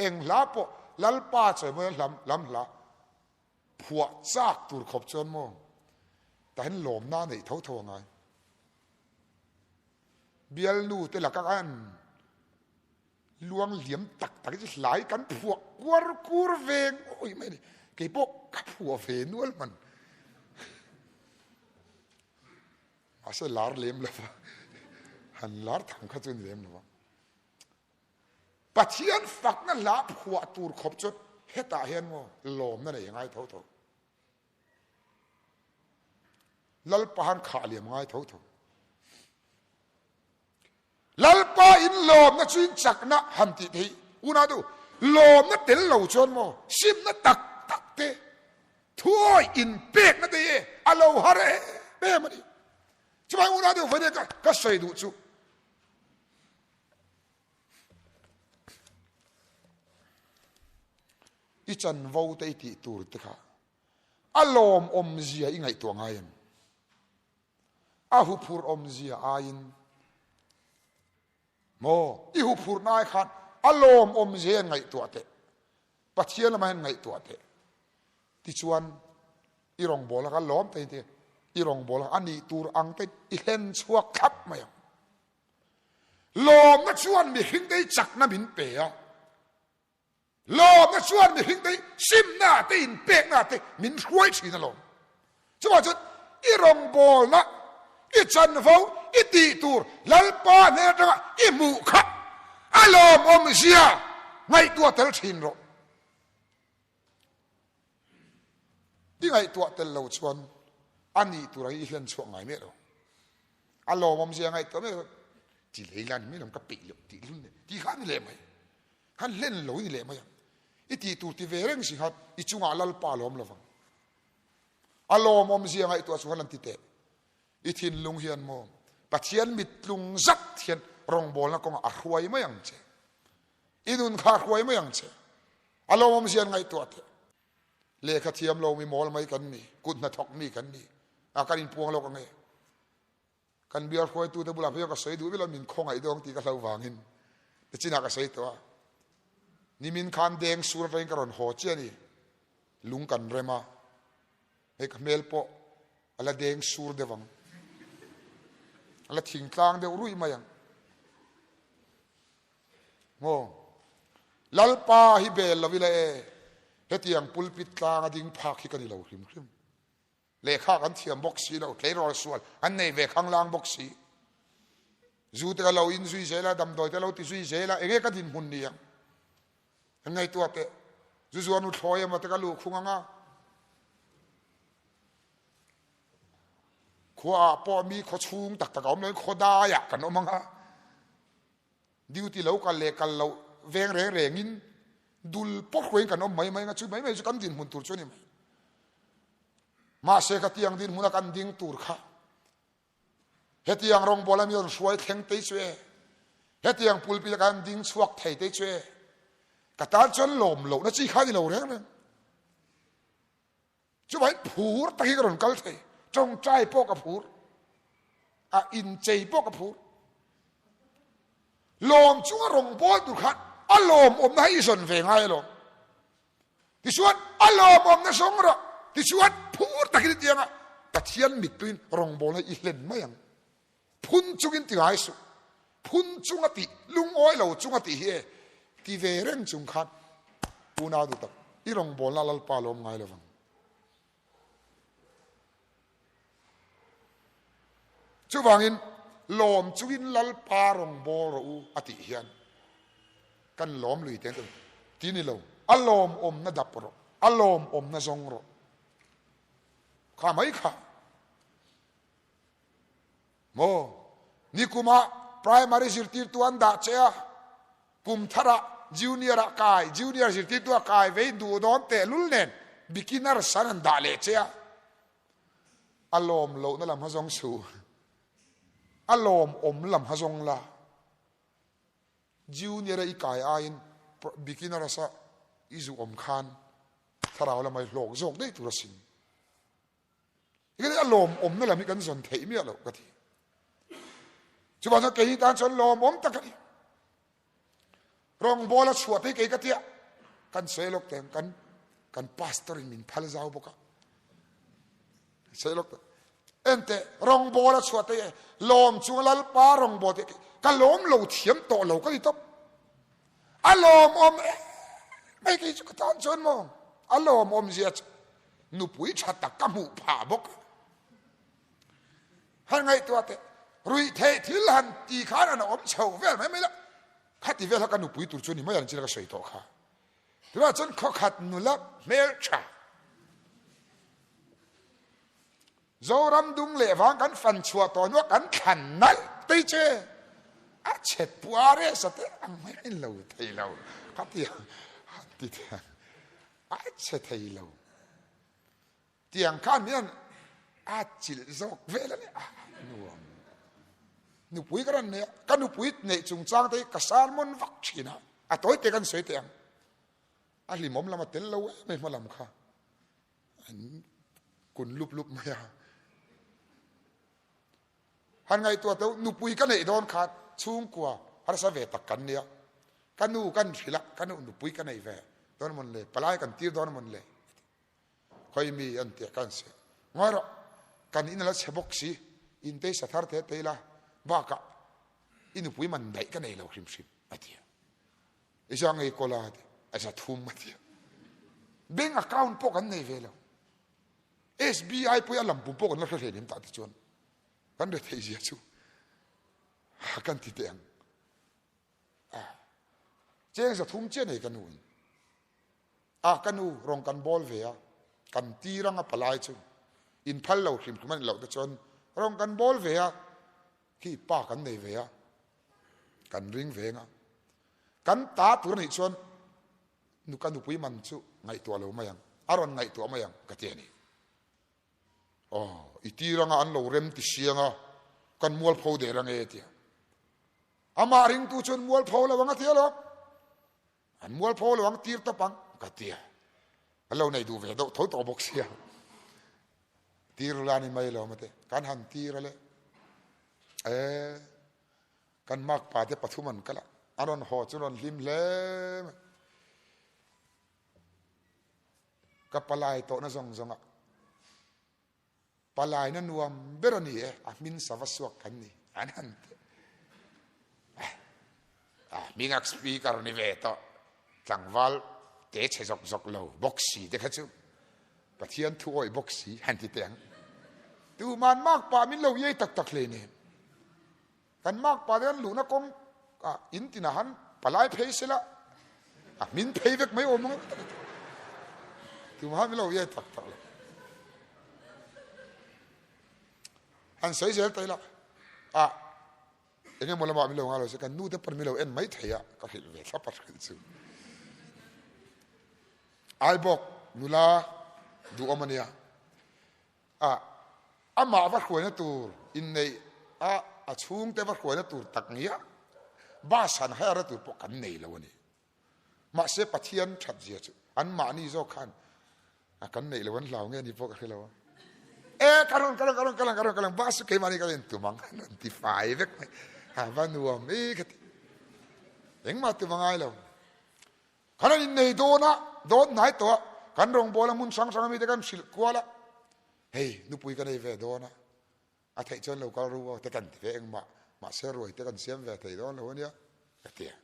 eng hla pawh Lalpa chawimawi hlam lam hla phuah chak tur khawp chuan maw tah hian lawmna a neih tho tho a ngai. Bialnu te laka an Luang liam tak tak hi chu hlai kan phuah kuar kur ve ngawih mai a ni. Kei pawh ka phuah ve nual hman. Mahse lar lem lo va, han lar tham kha chu ni lem lo va. Pathian fakna hla phuah tur khawp chuan hetah hian maw lawmna nei a ngai tho tho. Lalpa han khah liam ngai tho tho. Lalpa in lawmna chu in chakna han tih theih unau te u, lawmna tel lo chuan maw simna tak tak te, thuawi inpekna te hi a lo har em em a ni. Chuvangin unau te u vawiin ka ka sawi duh chu i chanvo te i tih tur te kha a lawmawmzia i ngaihtuah ngai em? A huphurh awmzia aiin maw i huphurhna ai khan a lawm awmzia hian ngaihtuah teh, Pathian lamah hian ngaihtuah teh. Tichuan i rawngbawlna kha lawm takin ti, i rawngbawlna a nih tur ang te i hlen chhuak thlap mai ang. Lawmna chuan mihringte hi chakna min pe a. Lawmna chuan mihringte hi simna te inpekna te min hruai thin alawm. Chuvang chuan i rawngbawlna, i chanvo, i tih tur Lalpa hnen atanga i hmuh kha a lawmawmzia ngaihtuah tel thin rawh. I ngaihtuah tel lo chuan a nih tur ang i hlen chhuak ngai miah lo. A lawmawmzia ngaihtuah miah lo ti lei lan mi lam ka peih loh tih hlun tih kha a ni leh mai. Khan hlen lo i ni leh mai ang. I tih tur ti ve reng si khan i chungah Lalpa a lawm lovang. A lawmawmzia ngaihtuah chu khan an ti teh. I thinlung hian maw Pathian mittlung zat hian rawngbawlna kawngah a hruai mai ang che. I nun kha a hruai mai ang che. A lawmawmzia an ngaihtuah teh. Lehkha thiam lo mi mawl mai kan ni, kut hnathawk mi kan ni. A kan inpuang lawk ang e. Kan bial hruaitute bulah phei chuan ka sawi duh viau lo, min khawngaih dawng tih ka hlo vangin nichinah ka sawi tawh a. Nimin khan deng sur atangin ka rawn haw chiah a ni, lung kan rem a, hei ka hmel pawh a la deng sur deuh ang, a la thingtlang deuh ruih mai ang. Maw? Lalpa hi bel lo ila e, hetiang pulpit tlanga ding phak hi ka ni lo hrim hrim. Lehkha kan thiam bawk si lo, tleirawl sual an nei ve khanglang bawk si. Zu te ka lo in zui zel a, damdawi te lo ti zui zel a, enge ka dinhmun ni ang? An ngaihtuah teh. Zu zuar nu thlawi emaw te ka luh khung ang a. Khua ah pawh mi khaw chhung tak tak a awm lo in khaw dai ah kan awm ang a. Duty lo kal leh kal loh veng reng rengin dul pawt hruaiin kan awm mai mai ang a, chu mai mai chu kan dinhmun tur chu a ni mai. Mahse khatiang dinhmuna kan ding tur kha hetiang rawngbawla mi rawn hruai thleng tei chu e, hetiang pulpit a kan ding chhuak thei tei chu e, ka tan chuan lawm lohna chi kha a ni lo reng reng. Chuvangin phur tak hi ka rawn kal thei, tawngtai pawh ka phur, a inchei pawh ka phur. Lawm chunga rawngbâwl tur khan a lawmawmna hi i zawn ve ngai alawm. Tichuan a lawmawmna zawng rawh, tichuan phur takin i ti anga Pathian mittuin rawngbâwlna i hlen mai ang. Phun chungin ti ngai suh. Phun chunga tih, lungawi lo chunga tih hi e ti ve reng chung khan unau duh tak i rawngbawlna Lalpa lawm ngai lovang. Chuvangin lawm chungin Lalpa rawngbâwl rawh u a tih hian kan lawm lui teng teng ti ni lo, a lawmawmna dap rawh, a lawmawmna zawng rawh. Kha mai kha. Maw? Nikumah primary zirtirtu an dah che a, kum tharah junior ah kai, junior zirtirtu a kai vei duh dawn tehlul nen beginner san an dah leh che a. A lawm lohna lam ha zawng suh. A lawmawm lam ha zawng la. Junior a i kai aiin beginner a sa i zuhawm khan thlarau lamah i hlawk zawk daih tur asin. Hei a lawmawmna lam hi kan zawn theih miah loh ka ti. Chuvang chuan kei tan chuan lawmawm tak a ni. Rawngbawla chhuah te kei ka tia kan sawi lawk teng kan kan pastor in min phal zau bawk a. Sawi lawk teh. Ente rawngbawla chhuah te lawm chung lalpa rawngbawla te ka lawm lo thiam tawh lo ka ti tawp. A lawmawm mai kei chu ka tan chuan maw a lawmawm zia chu nupui tha tak ka hmuh phah bawk a. Han ngaihtuah teh, ruih theih thil han ti khan an awm chho vel mai mai la, khati vel kha ka nupui tur chu ni mai ang chin ka sawi tawh kha. Tunah chuan khawkhat nula hmel tha Zoram dung leh vang kan fan chhuah tawh hnuah kan thlan nalh tei che a chhe puar e sa te ang mai a in lo thei lo khati han ti thei a chhe thei lo tiang khan hian a chilh zawk vel a ni a nuam nupui ka ran nei a ka nupui neih chungchang te hi ka sermon vak thin a a tawi te kan sawi teh ang a hlimawm lam a tel lo em em hma lam kha an kun lup lup mai a Han ngaihtuah teuh, nupui ka neih dawn khan chhungkua harsa ve tak kan nia, ka nu kan hrilh a, ka nu nupui ka nei ve dawn amawn le, palai kan tir dawn amawn le, khawi mi an tia ka han sawi a, ngawi rawh, kan in a la chhe bawk si, in te i sa thar te te ila, bakah i nupui man daih ka nei lo hrim hrim a ti a, i za ngei kawl a ti, a za thum a ti a, bank account pawh kan nei ve lo. SBI pawh hi a lampum pawh kan la hre hleinem tah te chuan kan re theih zia chu kan ti teh ang. Cheng 300 chiah nei ka nu in. A ka nu rawng kan bawl ve a, kan tir anga palai chu in phal lo hrim hrim a nih loh te chuan rawng kan bawl ve a, khi pa kan nei ve a, kan ring veng a. Kan ta tur a nih chuan Nu ka nupui man chu ngaihtuah lo mai ang, a rawn ngaihtuah mai ang ka ti a ni. Aw, i tir anga an lo rem ti siang a, kan mualpho der ange tia. Amah ringtu chuan mualpho lo ang a ti alawm. An mualpho lo ang tir tawp ang ka ti a. An lo nei duh ve deuh tho tawh bawk sia. Tir la ni mai lo mate, kan han tir a le. Eh, Kan makpa te pathum an kal a, an rawn haw chu rawn hlim hle mai. Ka palai tawhna zawng zawng ah palaina nuam ber a ni e, a hmin sava suak kan ni an han ti. A hming a speaker ni ve tawh, tlangval te chhe zawk zawk lo bawk si te kha chu Pathian thu awih bawk si han ti teh ang. Tuman makpa min lo iai tak tak hleinem. Kan makpa te an luhna kawng ah in tinah han palai phei sela a hmin phei vek mai awm ang tumah min lo iai tak tak lo. Han sawi zel ta ila a Eng emaw lamah min lo ngai lo se kan nu te pawn min lo en mai thei a, ka hrilh ve thlap a hrilh chu. Ai bawk nula duhawm a nia. A amah va hruaina tur inneih a a chhungte va hruaina tur tak ngia bus han hire tur pawh kan nei lo a ni. Mahse Pathian that zia chu an mahni zawk khan a kan neih lo an hlau nge ni pawh ka hre lo a. E ka rawn ka rawn ka rawn ka lang ka rawn ka lang bus chu keimahni ka rawn tum ang an rawn ti fai vek mai. A va nuam i ka ti. Engmah tum a ngai lo. Kan rawn innei dawn a, dawn hnai tawh a, kan rawngbawla hmun hrang hrang ami te kan hrilh kual a, hei nupui ka nei ve dawn a, a theih chuan lo kal ru aw te kan ti ve engmah, mahse ruai te kan siam ve thei dawn lo ania ka ti a.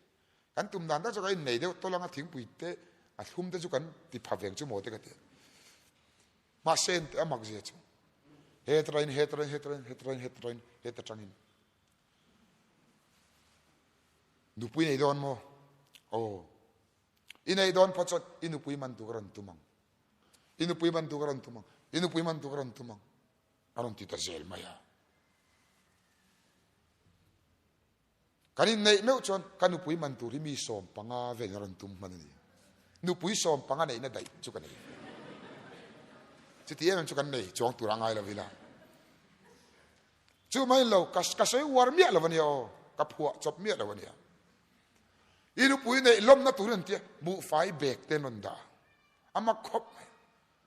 Kan tum dan tak chu kan innei deuh tawlh ang a, thingpui te a thlum te chu kan ti pha veng chu maw te ka ti a. Mahse ente a mak zia chu he train he train he train he train he train he ta tangin Nupui nei dawn maw? Aw. I nei dawn phawt chuan i nupui man tu ka rawn tum ang. I nupui man tu ka rawn tum ang. I nupui man tu ka rawn tum ang. A rawn ti ta zel mai a. Kan inneih meuh chuan ka nupui man tur hi mi 15 vel a rawn tum hman a ni. Nupui 15 neihna daih chu ka nei. Chuti em em chu kan nei chuang tur a ngai lo ila. Chu mai lo, ka ka sawi uar miah lo ania aw, ka phuah chawp miah lo ania. I nupui neih lawmna tur an tia, buhfai bag te an rawn dah a, a mak khawp mai.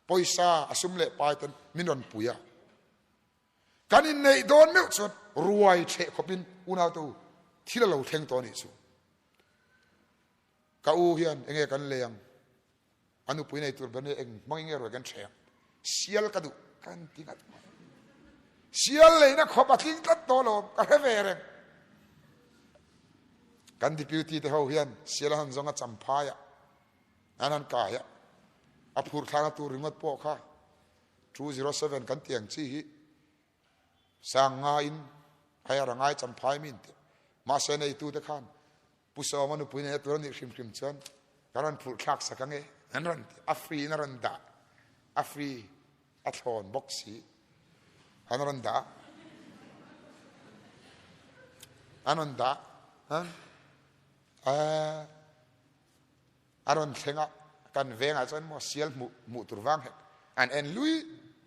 Pawisa a sum leh pai ten min rawn pui a. Kan inneih dawn meuh chuan ruai ṭheh khawpin unaute u thil a lo thleng tawh a nih chu. Ka u hian enge kan lei ang? A nupui nei tur ber nia eng hmangin nge ruai kan ṭheh ang? Sial ka duh kan ti ngat mai. Sial leina khawp a tling tlat tawh lo, ka hre ve reng. Kan deputy te ho hian sial a han zawng a champhai a, an han kai a, a phur thlakna tur ringawt pawh kha 207 kan ti ang chi hi Sang ngaiin hire a ngai champhai min tih. Mahse neitute khan Pu Sawma nupui neia tur a nih hrim hrim chuan ka rawn phurh thlak sak ange an rawn ti. A free in a rawn dah. A free a thlawn bawk si. An rawn dah. An rawn dah. A rawn thleng a, kan vengah chuan maw sial hmuh hmuh tur vang hek an en lui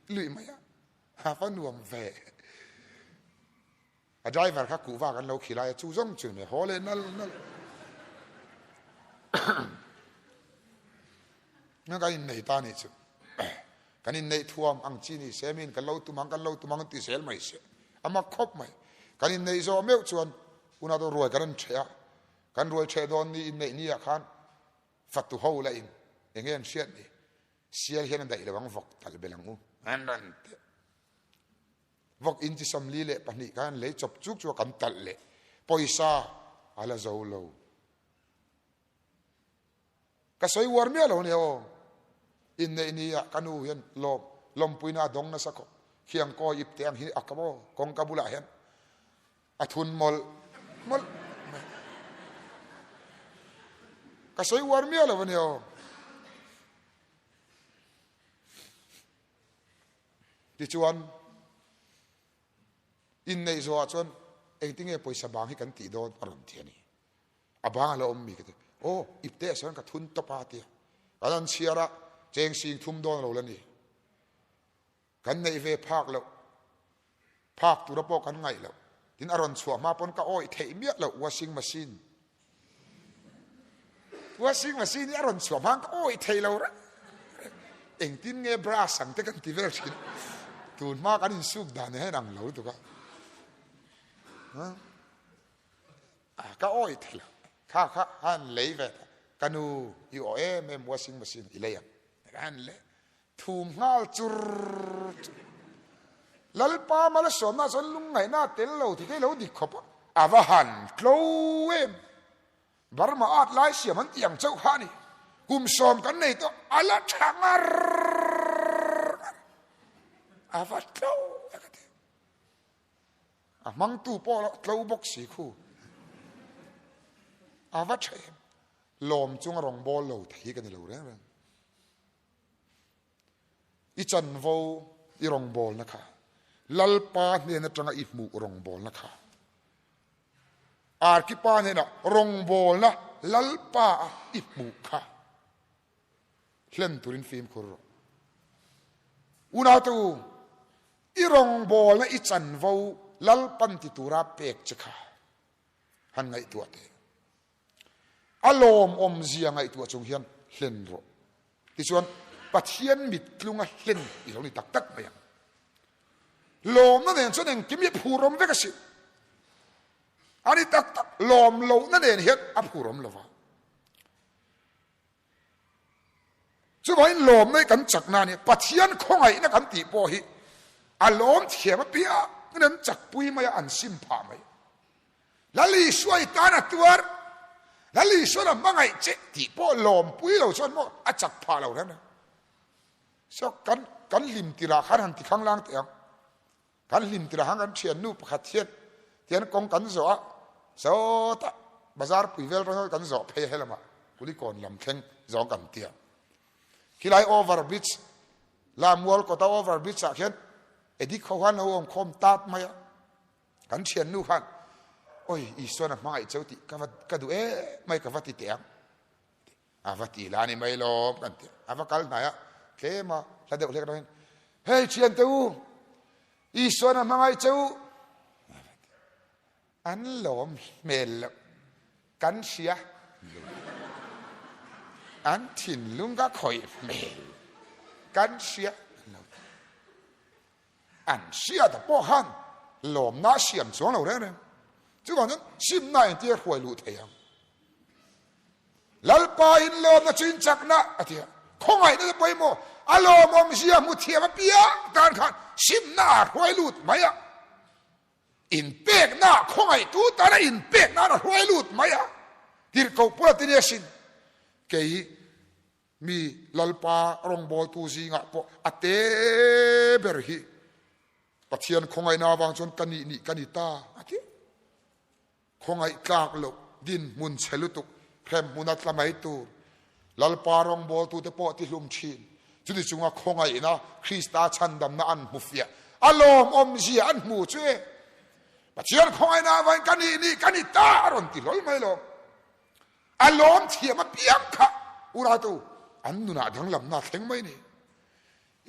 lui mai a. A va nuam ve. A driver kha kuhva kan lo khilai a, chu zawng chu ni haw leh nal nal. Nga kan innei ta ni chu. Kan inneih thuam ang chi ni se min kan lo tum ang kan lo tum ang ti zel mai se. A mak khawp mai. Kan inneih zawh meuh chuan una to ruai kan an ṭheh a. Kan ruai ṭheh dawn ni inneih ni ah khan fatu ho la in enge an hriat ni. Sial hian a daih lo ang vawk talh belh ang u. An rawn ti. Vawk in chi 42 khan lei chawp chuk chu kan talh leh. Pawisa a la zo lo. Ka sawi uar miah lo nia aw. Inneih ni ah ka nu hian lawm lawmpuina a dawng nasa khawp. Khiang kawi ip te ang hi a ka maw kawngka bulah hian a thun mawlh mawlh mai. Ka sawi uar miah lo ania aw. Tichuan inneih zawhah chuan engtinge pawisa bang hi kan tih dawn a rawn ti a ni. A bang a la awm mi ka ti. Aw ipte ah sawn ka thun tawp a tia. Kan an chhiar a cheng sing thum dawn lo la ni. Kan neih ve phak loh, phak tura pawh kan ngaih loh. Tin a rawn chhuah hma pawn ka awih theih miah loh washing machine. Washing machine hi a rawn chhuah hma ka awih theih lo reng reng. Engtin nge brush ang te kan ti vel thin. Tun hma kan insuk dan hian ang lo lutuk a. Ka awih theih lo. Kha kha han lei ve ta. Ka nu i aw em em washing machine i lei ang. Han le. Thum nghal chur chur. Lalpa malsawmna chuan lungngaihna a tel lo ti te lo dik khawp a. A va han tlo em. Burma at lai siam an tih ang chauh kha a ni. Kum 10 kan nei tawh a la tha ngar ngar. A va tlo e ka ti. A hmangtu pawh a tlo bawk si khu. A va tha em. Lawm chunga rawngbâwl lo thei ka ni lo reng reng. I chanvo i rawngbawlna kha, Lalpa hnen atanga i hmuh rawngbawlna kha. Arkipa hnenah rawngbawlna Lalpa a i hmuh kha hlen turin fimkhur rawh. Unaute u, i rawngbawlna i chanvo Lalpan ti tura pek che kha han ngaihtuah teh. A lawmawm zia ngaihtuah chung hian hlen rawh. Tichuan, Pathian mittlunga hlen i lo ni tak tak mai ang. Lawmna nen chuan engkim hi a phurawm vek a si. A ni tak tak, lawm lohna nen hian a phurawm lo va. Chuvangin lawmna hi kan chakna a ni. Pathian khawngaihna kan tih pawh hi a lawm thiam apiangin an chakpui mai a, an sim phah mai. Lal Isua i tan a tuar, Lal Isuan a hmangaih che tih pawh lawmpui lo chuan maw a chak phah lo reng a. So kan kan hlim tirah khan han ti khanglang teh ang. Kan hlim tirah khan kan thiannu pakhat hian tian kawng kan zawh a, sawtah bazar pui vel rawng kan zawh phei a helamah Kulikawn lam thleng zawng kan tia. Khilai over bridge la mual kawta over bridge ah khian Edik ho khan lo awm khawm tap mai a. Kan thiannu khan oi Isuan a hmangaih cheu tih ka va ka duh em mai ka va ti teh ang. A va ti la ni mai lawm kan ti. A va kal hnai a, tlem a hla deuh hlek atangin, Hei thiante u, Isuan a hmangaih che u. An lawm hmel loh kan hria. An thinlung ka khawih hmel kan hria. An hriat a pawh khan lawmna a siam chuang lo reng reng. Chuvang chuan simna engtia hruai luh thei ang. Lalpa in lawmna chu in chakna a ti a. Khawngaihna te pawimawh a lawmawm zia hmu thiam apiang tan khan simna a hruai lut mai a. Inpekna khawngaihtu tana inpekna a hruai lut mai a. Tirhkoh pawh a ti nia sin. Kei Mi Lalpa rawngbawltu zingah pawh a te ber hi Pathian khawngaihna avang chuan ka nih nih ka ni ta a ti. Khawngaih tlak loh dinhmun chhe lutuk hremhmuna tla mai tur Lalpa rawngbawltute pawh ti hlum thin. Chuti chunga khawngaihna Krista chhandamna an hmu fiah a lawmawmzia an hmu chu e. Pathian khawngaihna avangin ka nih nih ka ni ta a rawn ti hlawl mai lo. A lawm thiam apiang kha uratu an nunah danglamna a thleng mai ni.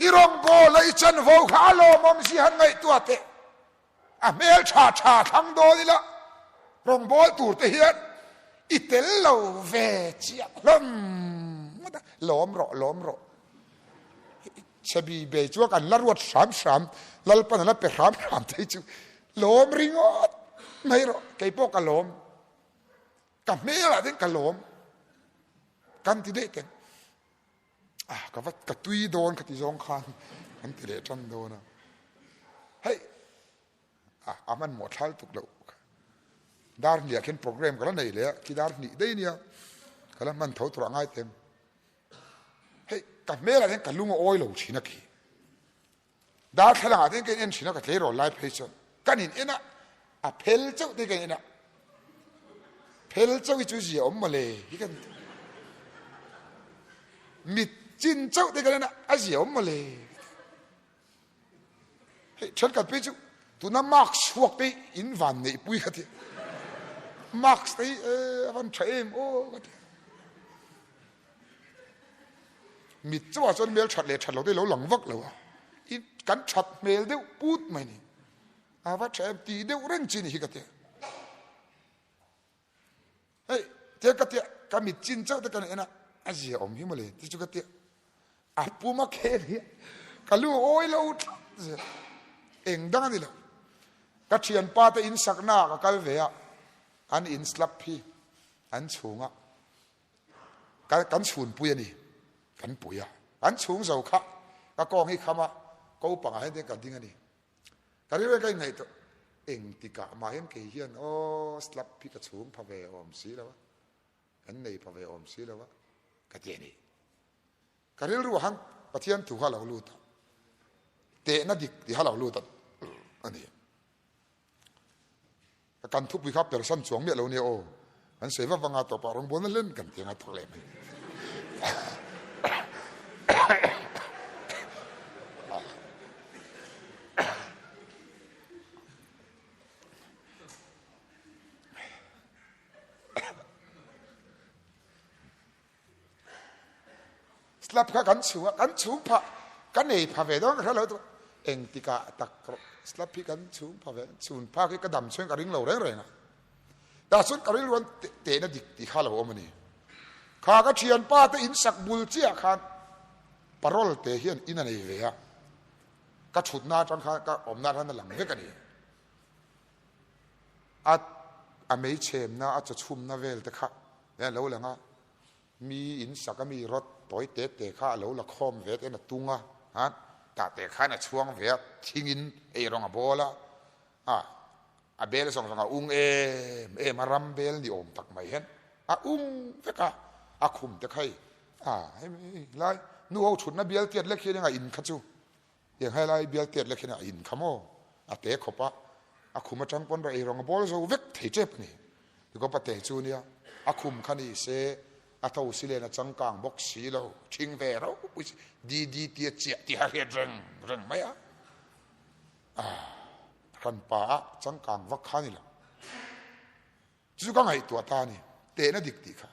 I rawngbawla i chanvo kha a lawmawm si han ngaihtuah teh. A hmel tha tha thlang dawn ila rawngbâwl tur te hian i tel lo ve chiah hlawm ngawt a, lawm rawh lawm rawh. Chhebi bei chuan kan la ruat hram hram, Lalpan a la pe hram hram thei chu lawm ringawt mai rawh, keipawh ka lawm. Ka hmel ah ten ka lawm kan ti daih teng ah ka va ka tui dawn ka ti zawng khan kan ti leh tan dawn a hei ah a hman mawh thlal tuk loh dar hniah khin program ka la nei leh a khi dar hnih daih nia ka la hman tho tur ah ngai tem hei ka hmel ah hian ka lung a awi lo thin a khi Darthlalang ah te ka in en thin a, ka tleirawl lai phei chuan kan in en a, a phel chauh te ka in en a, phel chauh hi chu zia awm mawle hi kan ti. Mit chin chauh te kan en a, a zia awm mawle. Hei thenkhat phei chu tuna mask chhuak te in van neih pui ka ti. Mask te hi a van tha em aw ka ti. Mit chauhah chuan hmel that leh that lo te lo lang vak lo a, i kan that hmel deuh put mai ni. A va tha em tih deuh reng chi ni hi ka tia. Hei tia ka tia ka mit chin chauh te kan en a, a zia awm hi mawle ti chu ka tia. A pum a khel hi ka lu awi lo tlat zel. Eng dang a ni lo. Ka thianpa te in sakna ah ka kal ve a, an in slap hi an chhung a. Ka kan chhunpui a ni, kan pui a, kan chhung zo kha ka kawng hi kham a, ko pangah hian ka ding a ni. Ka rilru hian ka inngaihtuah, engtikah mah hian kei hian aw slap hi ka chhung pha ve awm si lo a, kan nei pha ve awm si lo a, ka ti a ni. Ka rilru ah khan Pathian thu kha a lo lut a, tehna dik tih kha a lo lut a a ni. Ka kan thupui kha persan chuang miah lo nia aw. Kan sawi vak vang a tawpah rawngbawlna hlen kan ti anga thawk leh mai. Slab kha kan chhung a, kan chhung phah, ka nei pha ve dawn ka hre lo tu. Engtikah tak slab hi kan chhung pha ve, chhun phak hi ka dam chhuin ka ring lo reng reng a. Tah chuan ka rilru an tehna dik tih kha lo awm a ni. Kha ka thianpa te in sak bul chiah khan parol te hian in a nei ve a. Ka thutna atang khan ka awmna atang a lang vek a ni. A a mei chhemna a chaw chhumna vel te kha a lo lang a. Mi in sak a mi rawt tawi te te kha a lo la khawm ve ten a tung a, ha tah te khan a chhuang ve a, thingin ei rawng a bawl a, a a bel zawng zawng a ung em em a, ram bel ni awm tak mai hian a ung vek a, a khum te kha hei a hemi lai nu ho thutna bial tiat lek hian eng a in kha chu tiang helai bial tiat lek hian a in kha maw a te khawp a, a khum atang pawn ei rawng a bawl zo vek thei tep a ni. Tikawpa te chu nia a khum kha ni se a tho si len a changkang bawk si lo thing ve ropui si DD tia chiah tih a hriat reng reng mai a. A hranpa a changkang vak kha ni lo. Chu ka ngaihtuah ta a ni tehna dik tih kha.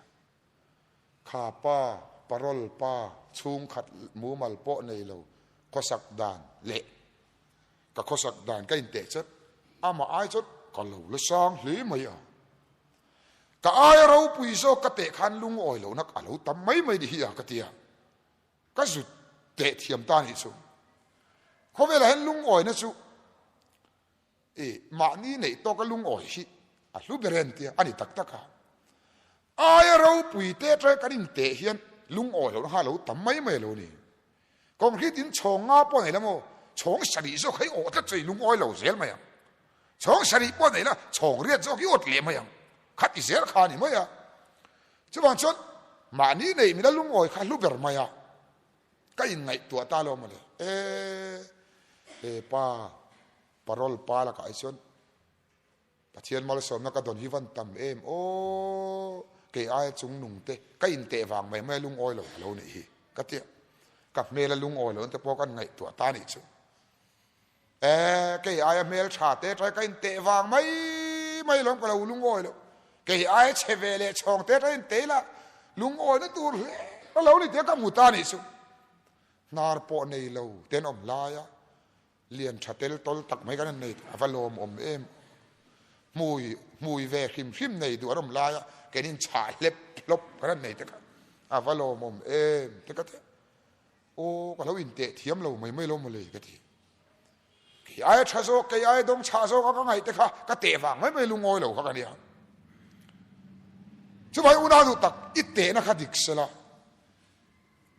Kha pa, parol pa, chhungkhat mumal pawh nei lo khawsak dan leh ka khawsak dan ka inteh chat amah ai chuan ka lo la sang hle mai a. Ka aia ropui zawk ka teh khan lungawi lohna a lo tam mai mai ni hi a ka ti a. Ka zut teh thiam ta nih chu. Khawvelah hian lungawina chu I mahni neih tawka lungawi hi a hlu ber em tia a ni tak tak a. Aia ropui te atanga kan inteh hian lungawi lohna kha a lo tam mai mai a lo ni. Concrete in chhawng nga pawh nei la maw, chhawng sarih zawk hi awh tlat chu i lungawi lo zel mai ang. Chhawng sarih pawh nei la, chhawng riat zawk hi awt leh mai ang. Khat i zel kha a ni mai a. Chuvang chuan mahni neih mila lungawi kha a hlu ber mai a. Ka inngaihtuah ta lo mawle. E, he pa, parole pa lakah hi chuan Pathian malsawmna ka dawn hi van tam em aw, kei aia chung nung te ka inteh vang mai mai a lungawi lo a lo nih hi ka ti a. Ka hmel a lungawi lo te pawh kan ngaihtuah ta nih chu. E, kei aia hmel tha te trai ka inteh vang mai mai lawm ka lo lungawi lo. Kei aia chhe ve leh chhawng te trai inteh ila lungawina tur hle a lo ni tia ka hmu ta nih chu. Hnar pawh nei lo tenawm laia Lian tha tel tawl tak mai kan han nei a va lawmawm em. Hmui hmui ve hrim hrim nei duh an awm lai a, keinin chhah hlep hlawp kan han nei te kha a va lawmawm em te ka ti. Aw ka lo inteh thiam lo mai mai lo mawle ka ti. Kei aia tha zawk, kei aia dawng chhah zawk a ka ngaih te kha ka teh vang mai mai lungawi lo kha ka nia. Chuvai unau duh tak i tehna kha dik sela.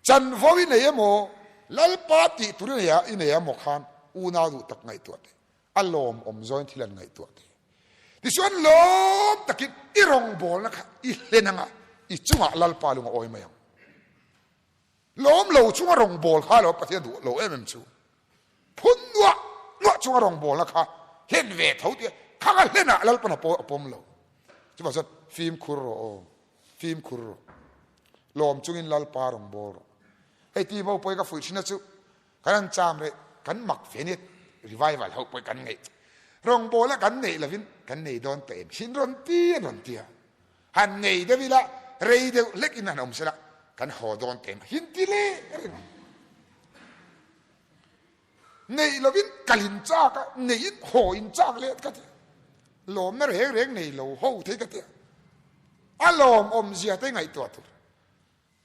Chanvo i nei emaw, Lalpa tih tur i nei a, i nei emaw khan unau duh tak ngaihtuah teh. A lawmawm zawin thil an ngaihtuah teh. Tichuan lawm takin i rawngbawlna kha i hlen anga i chungah Lalpa lung a awi mai ang. Lawm lo chunga rawngbâwl kha lo Pathian duh lo em em chu. Phun nuah nuah chunga rawngbawlna kha hlen ve tho tih khang a hlenah Lalpan a pawm lo. Chuvang chuan fimkhur rawh aw, fimkhur rawh. Lawm chungin Lalpa rawngbâwl rawh. Hei ti bo pawi ka fuih ṭhin a chu kan an cham reh kan mak ve nia revival ho pawi kan ngeih rawngbâwl a kan neih lovin kan nei dawn ta em hin rawn ti an rawn ti a. Han nei deuh ila rei deuh hlek in han awm sela kan haw dawn ta em hin ti leh reng ang. Neih lovin kal in chak a, neih in haw in chak leh ka ti. Lawmna reng reng nei lo ho thei ka ti a. A lawmawm zia te ngaihtuah tur.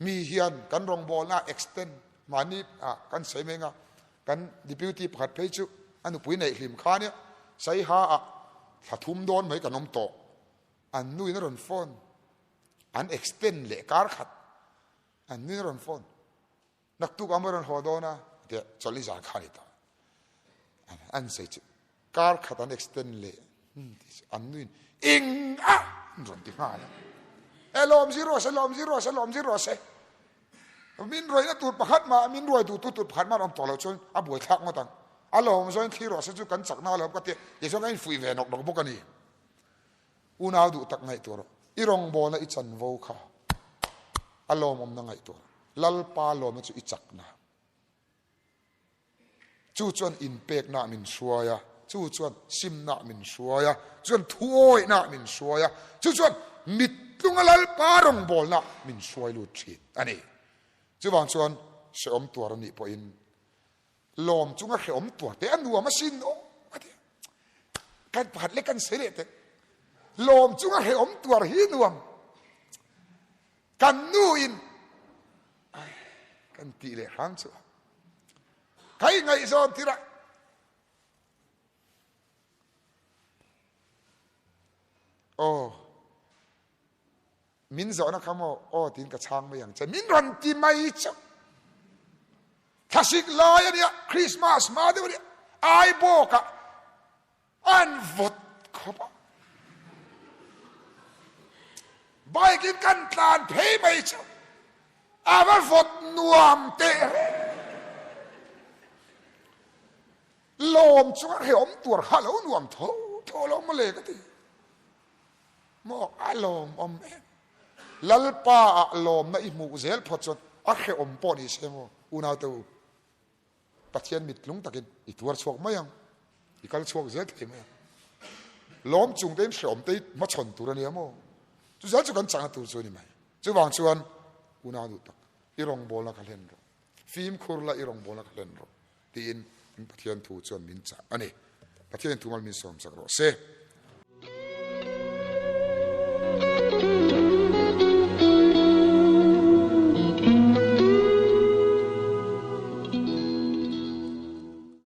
Mi hian kan rawngbawlna extend mahni ah kan sawi mai anga kan deputy pakhat phei chu a nupui neih hlim kha nia Saiha ah thla thum dawn mai kan awm tawh. An nuin a rawn phone an extend leh kar khat an nuin a rawn phone. Naktuk a maw rawn haw dawn a tia chawlh i zan kha a ni ta. An sawi chu kar khat an extend leh an nuin eng a an rawn ti nghal a. E lawm zir rawh se lawm zir rawh se lawm zir rawh se. Min ruaina tur pakhat mah min ruai duhtu tur pakhat mah an awm tawh loh chuan a buai thlak ngawt ang. A lawm zawin thlir rawh se chu kan chakna alawm ka tia tichuan ka infuih ve nawk nawk bawk a ni. Unau duh tak ngaihtuah rawh. I rawngbawlna i chanvo kha a lawmawmna ngaihtuah rawh. Lalpa lawmna chu i chakna. Chu chuan inpekna min hruai a, chu chuan simna min hruai a, chu chuan thuawihna min hruai a, chu chuan mittlunga Lalpa rawngbawlna min hruai lut thin a ni. Chuvang chuan hrehawm tuar a nih pawhin lawm chunga hrehawm tuar te a nuam asin aw a ti a. Kan pakhat leh kan sawi leh teh. Lawm chunga hrehawm tuar hi nuam. Kan nu in kan tih leh hrang chu. Kai ngaihzawn tirah Aw, min zawhna kha maw? Aw tiin ka chhang mai ang che. Min rawn ti mai chu. Thlasik lai a nia, Christmas hma deuh a nia, Aibawkah an vawt khawp a. Bike in kan tlan phei mai chu. A va vawt nuam teh reng. Lawm chu a hrehawm tuar kha lo nuam tho tho lo maw le ka ti. Maw a lawmawm em. Lalpa ah lawmna i hmuh zel phawt chuan a hrehawm pawh ni se maw unau te u. Pathian mit lung takin i tuar chhuak mai ang. I kal chhuak zel thei mai ang. Lawm chung tein hrehawm te i hmachhawn tur a nia maw. Chu zel chu kan chakna tur chu a ni mai. Chuvang chuan unau duh tak i rawngbawlna kha hlen rawh. Fimkhur la i rawngbawlna kha hlen rawh. Tiin in Pathian thu chuan min chah a ni. Pathianin thumal min sawmsak rawh se.